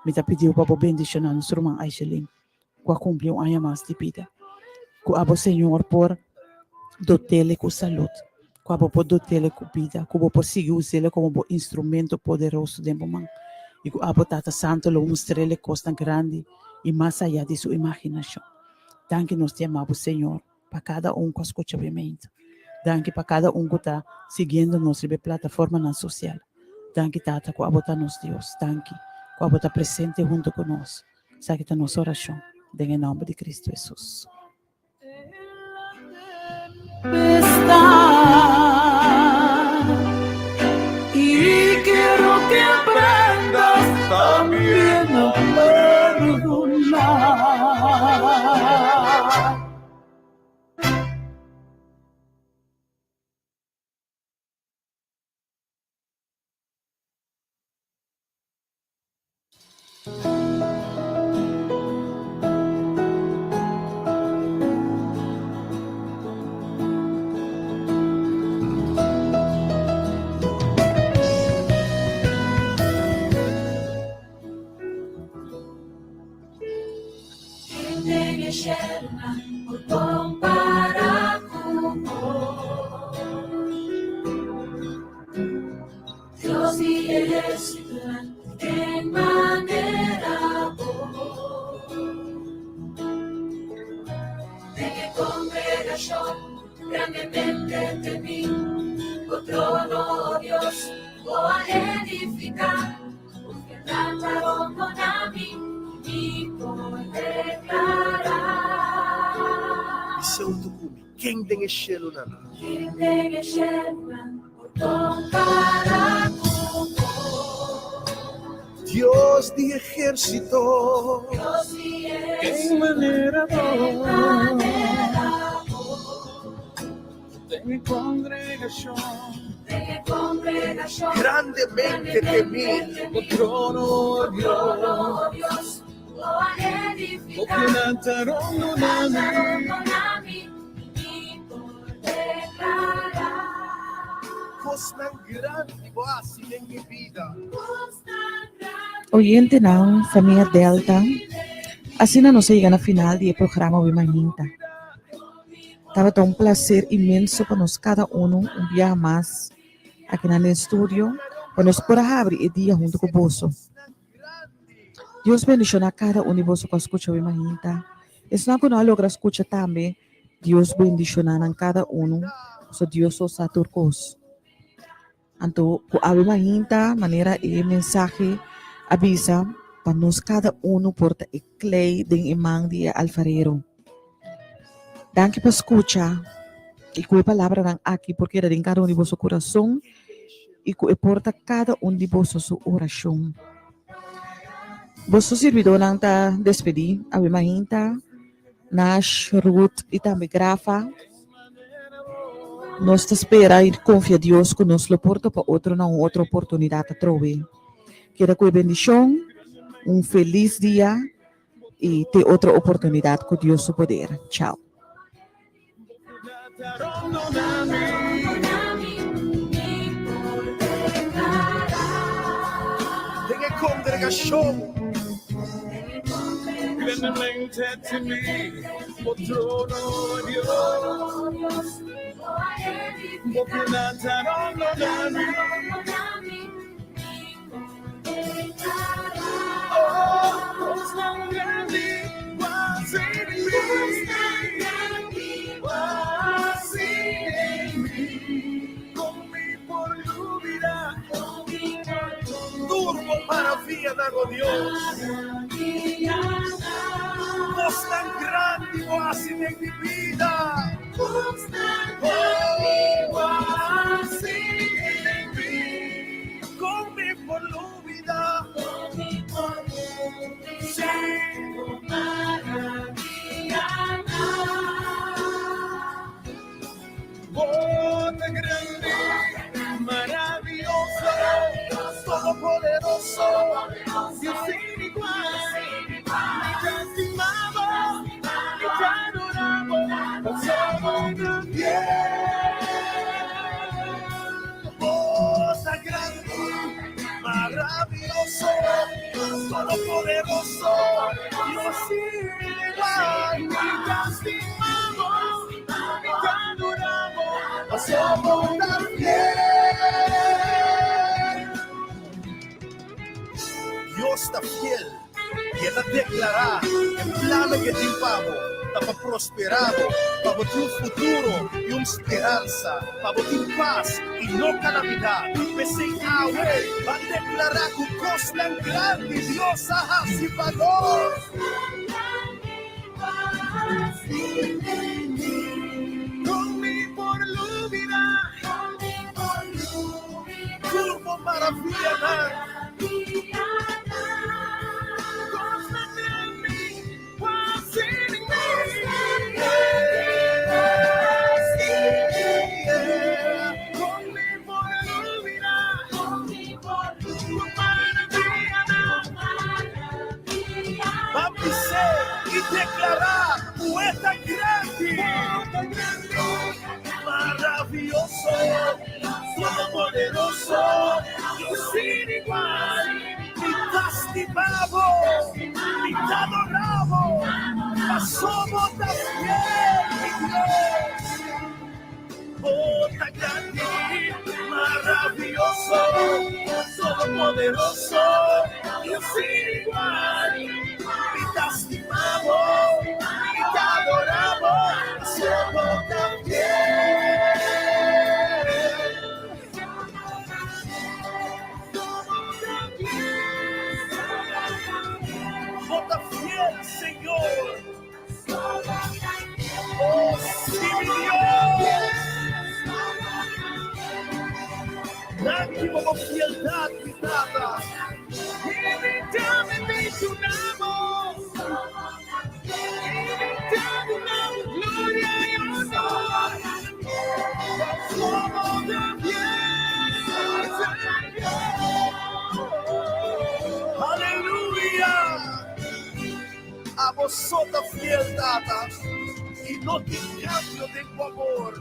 [SPEAKER 4] Mi ta pidiu pa bo bendishoná nos ruman Aishelin, ku a kumpli un aña mas di bida. Ku abo, Señor, por dot'ele ku salud, ku abo por dot'ele ku bida, ku bo por sigui us'ele komo bo instrumento poderoso den bo man, i ku abo, Tata Santo, lo mustr'ele kosnan grandi i mas ayá di su imaginashon. Danki nos te ama bo, Señor, pa kada un ku a skucha bo mente. Danki pa kada un ku ta siguiendo nos riba e plataformanan sosial. Danki, Tata, ku abo ta nos Dios. Danki ku abo ta presente huntu ku nos. Esaki ta nos orashon den e nòmber di Kristu Hesus.
[SPEAKER 2] Dios di ehérsitonan den manera bo. Den e kongregashon grandemente temí, bo trono, o Dios, bo a edifiká. Bo fieldat ta rondoná mi, mi por deklará.
[SPEAKER 8] Bisa huntu ku mi, Ken den e shelunan?
[SPEAKER 2] Ken den e shelunan por kompará ku bo?
[SPEAKER 8] Dios di ehérsito.
[SPEAKER 2] Dios di ehérsito.
[SPEAKER 8] Ken manera bo?
[SPEAKER 2] Ken manera bo?
[SPEAKER 8] Den e kongregashon.
[SPEAKER 2] Den e kongregashon.
[SPEAKER 8] Grandemente temí. Bo trono, o Dios.
[SPEAKER 2] Bo trono, o Dios. Bo a edifiká.
[SPEAKER 8] Bo pianan ta rondoná mi.
[SPEAKER 2] Ta rondoná mi, mi por deklará.
[SPEAKER 8] Kosnan grandi bo a hasi den mi bida.
[SPEAKER 2] Kosnan grandi.
[SPEAKER 3] Oyentenan, famia Delta, asina nos a yega na final di e programa Wi Mainta. Tabata un placer inmenso pa nos kada uno un biaha mas akinan den studio pa nos por a habri e dia hunto ku boso. Dios bendiciona cada un di boso cu a scucha hoy mainta. Esnan cu no a logra scucha tambe, Dios bendiciona nan cada uno, pasobra Dios so sa tur cos. Anto cu awe mainta, manera e mensahe a bisa, pa nos cada uno por ta e klei den e man di e alfarero. Danki pa scucha y cu e palabranan aki por keda den cada un di boso curason y cu e por ta cada un di boso su oracion. Boso sirbidornan ta despedi awe mainta, Nash, Ruth y tambe Grafa. Nos ta spera y confia Dios cu nos lo por topa otro na un otro oportunidad atrobe. Keda cu e bendicion, un feliz dia y te otro oportunidad cu Dios su poder. Chao.
[SPEAKER 8] Den e congregacion. Tur bo maravianan, o Dios. Kosnan grandi bo hasi den mi bida. Kon mi por lubida? Todopoderoso, Dios sin igual. Mi ta stima bo, mi ta adora bo, pasobra bo ta fiel. Bo ta grandi, maravioso, Todopoderoso, Dios sin igual. Mi ta stima bo, mi ta adora bo, pasobra bo ta fiel. Dios ta fiel i e ta deklará e plannan ku e tin pa bo ta pa prosperá bo, pa bo tin un futuro i un speransa, pa bo tin pas i no kalamidat. P'esei awe ban deklará ku kosnan grandi Dios a hasi pa nos. Kon mi por lubidá tur bo maravianan? Ban bis'é i deklará ku e ta grandi, maravioso, todopoderoso, Dios sin igual. Mi ta stima bo, mi ta adorá bo, pasobra bo ta fiel, mi Dios. Bo ta grandi, maravioso, todopoderoso, Dios sin igual. Mi ta stima bo, mi ta adora bo, pasobra bo ta fiel. Bo ta fiel, Señor. Oh, sí, mi Dios. Danki pa bo fieldad, mi Tata. Aleluya! Abo so ta fiel, Tata, i no tin kambio den bo amor.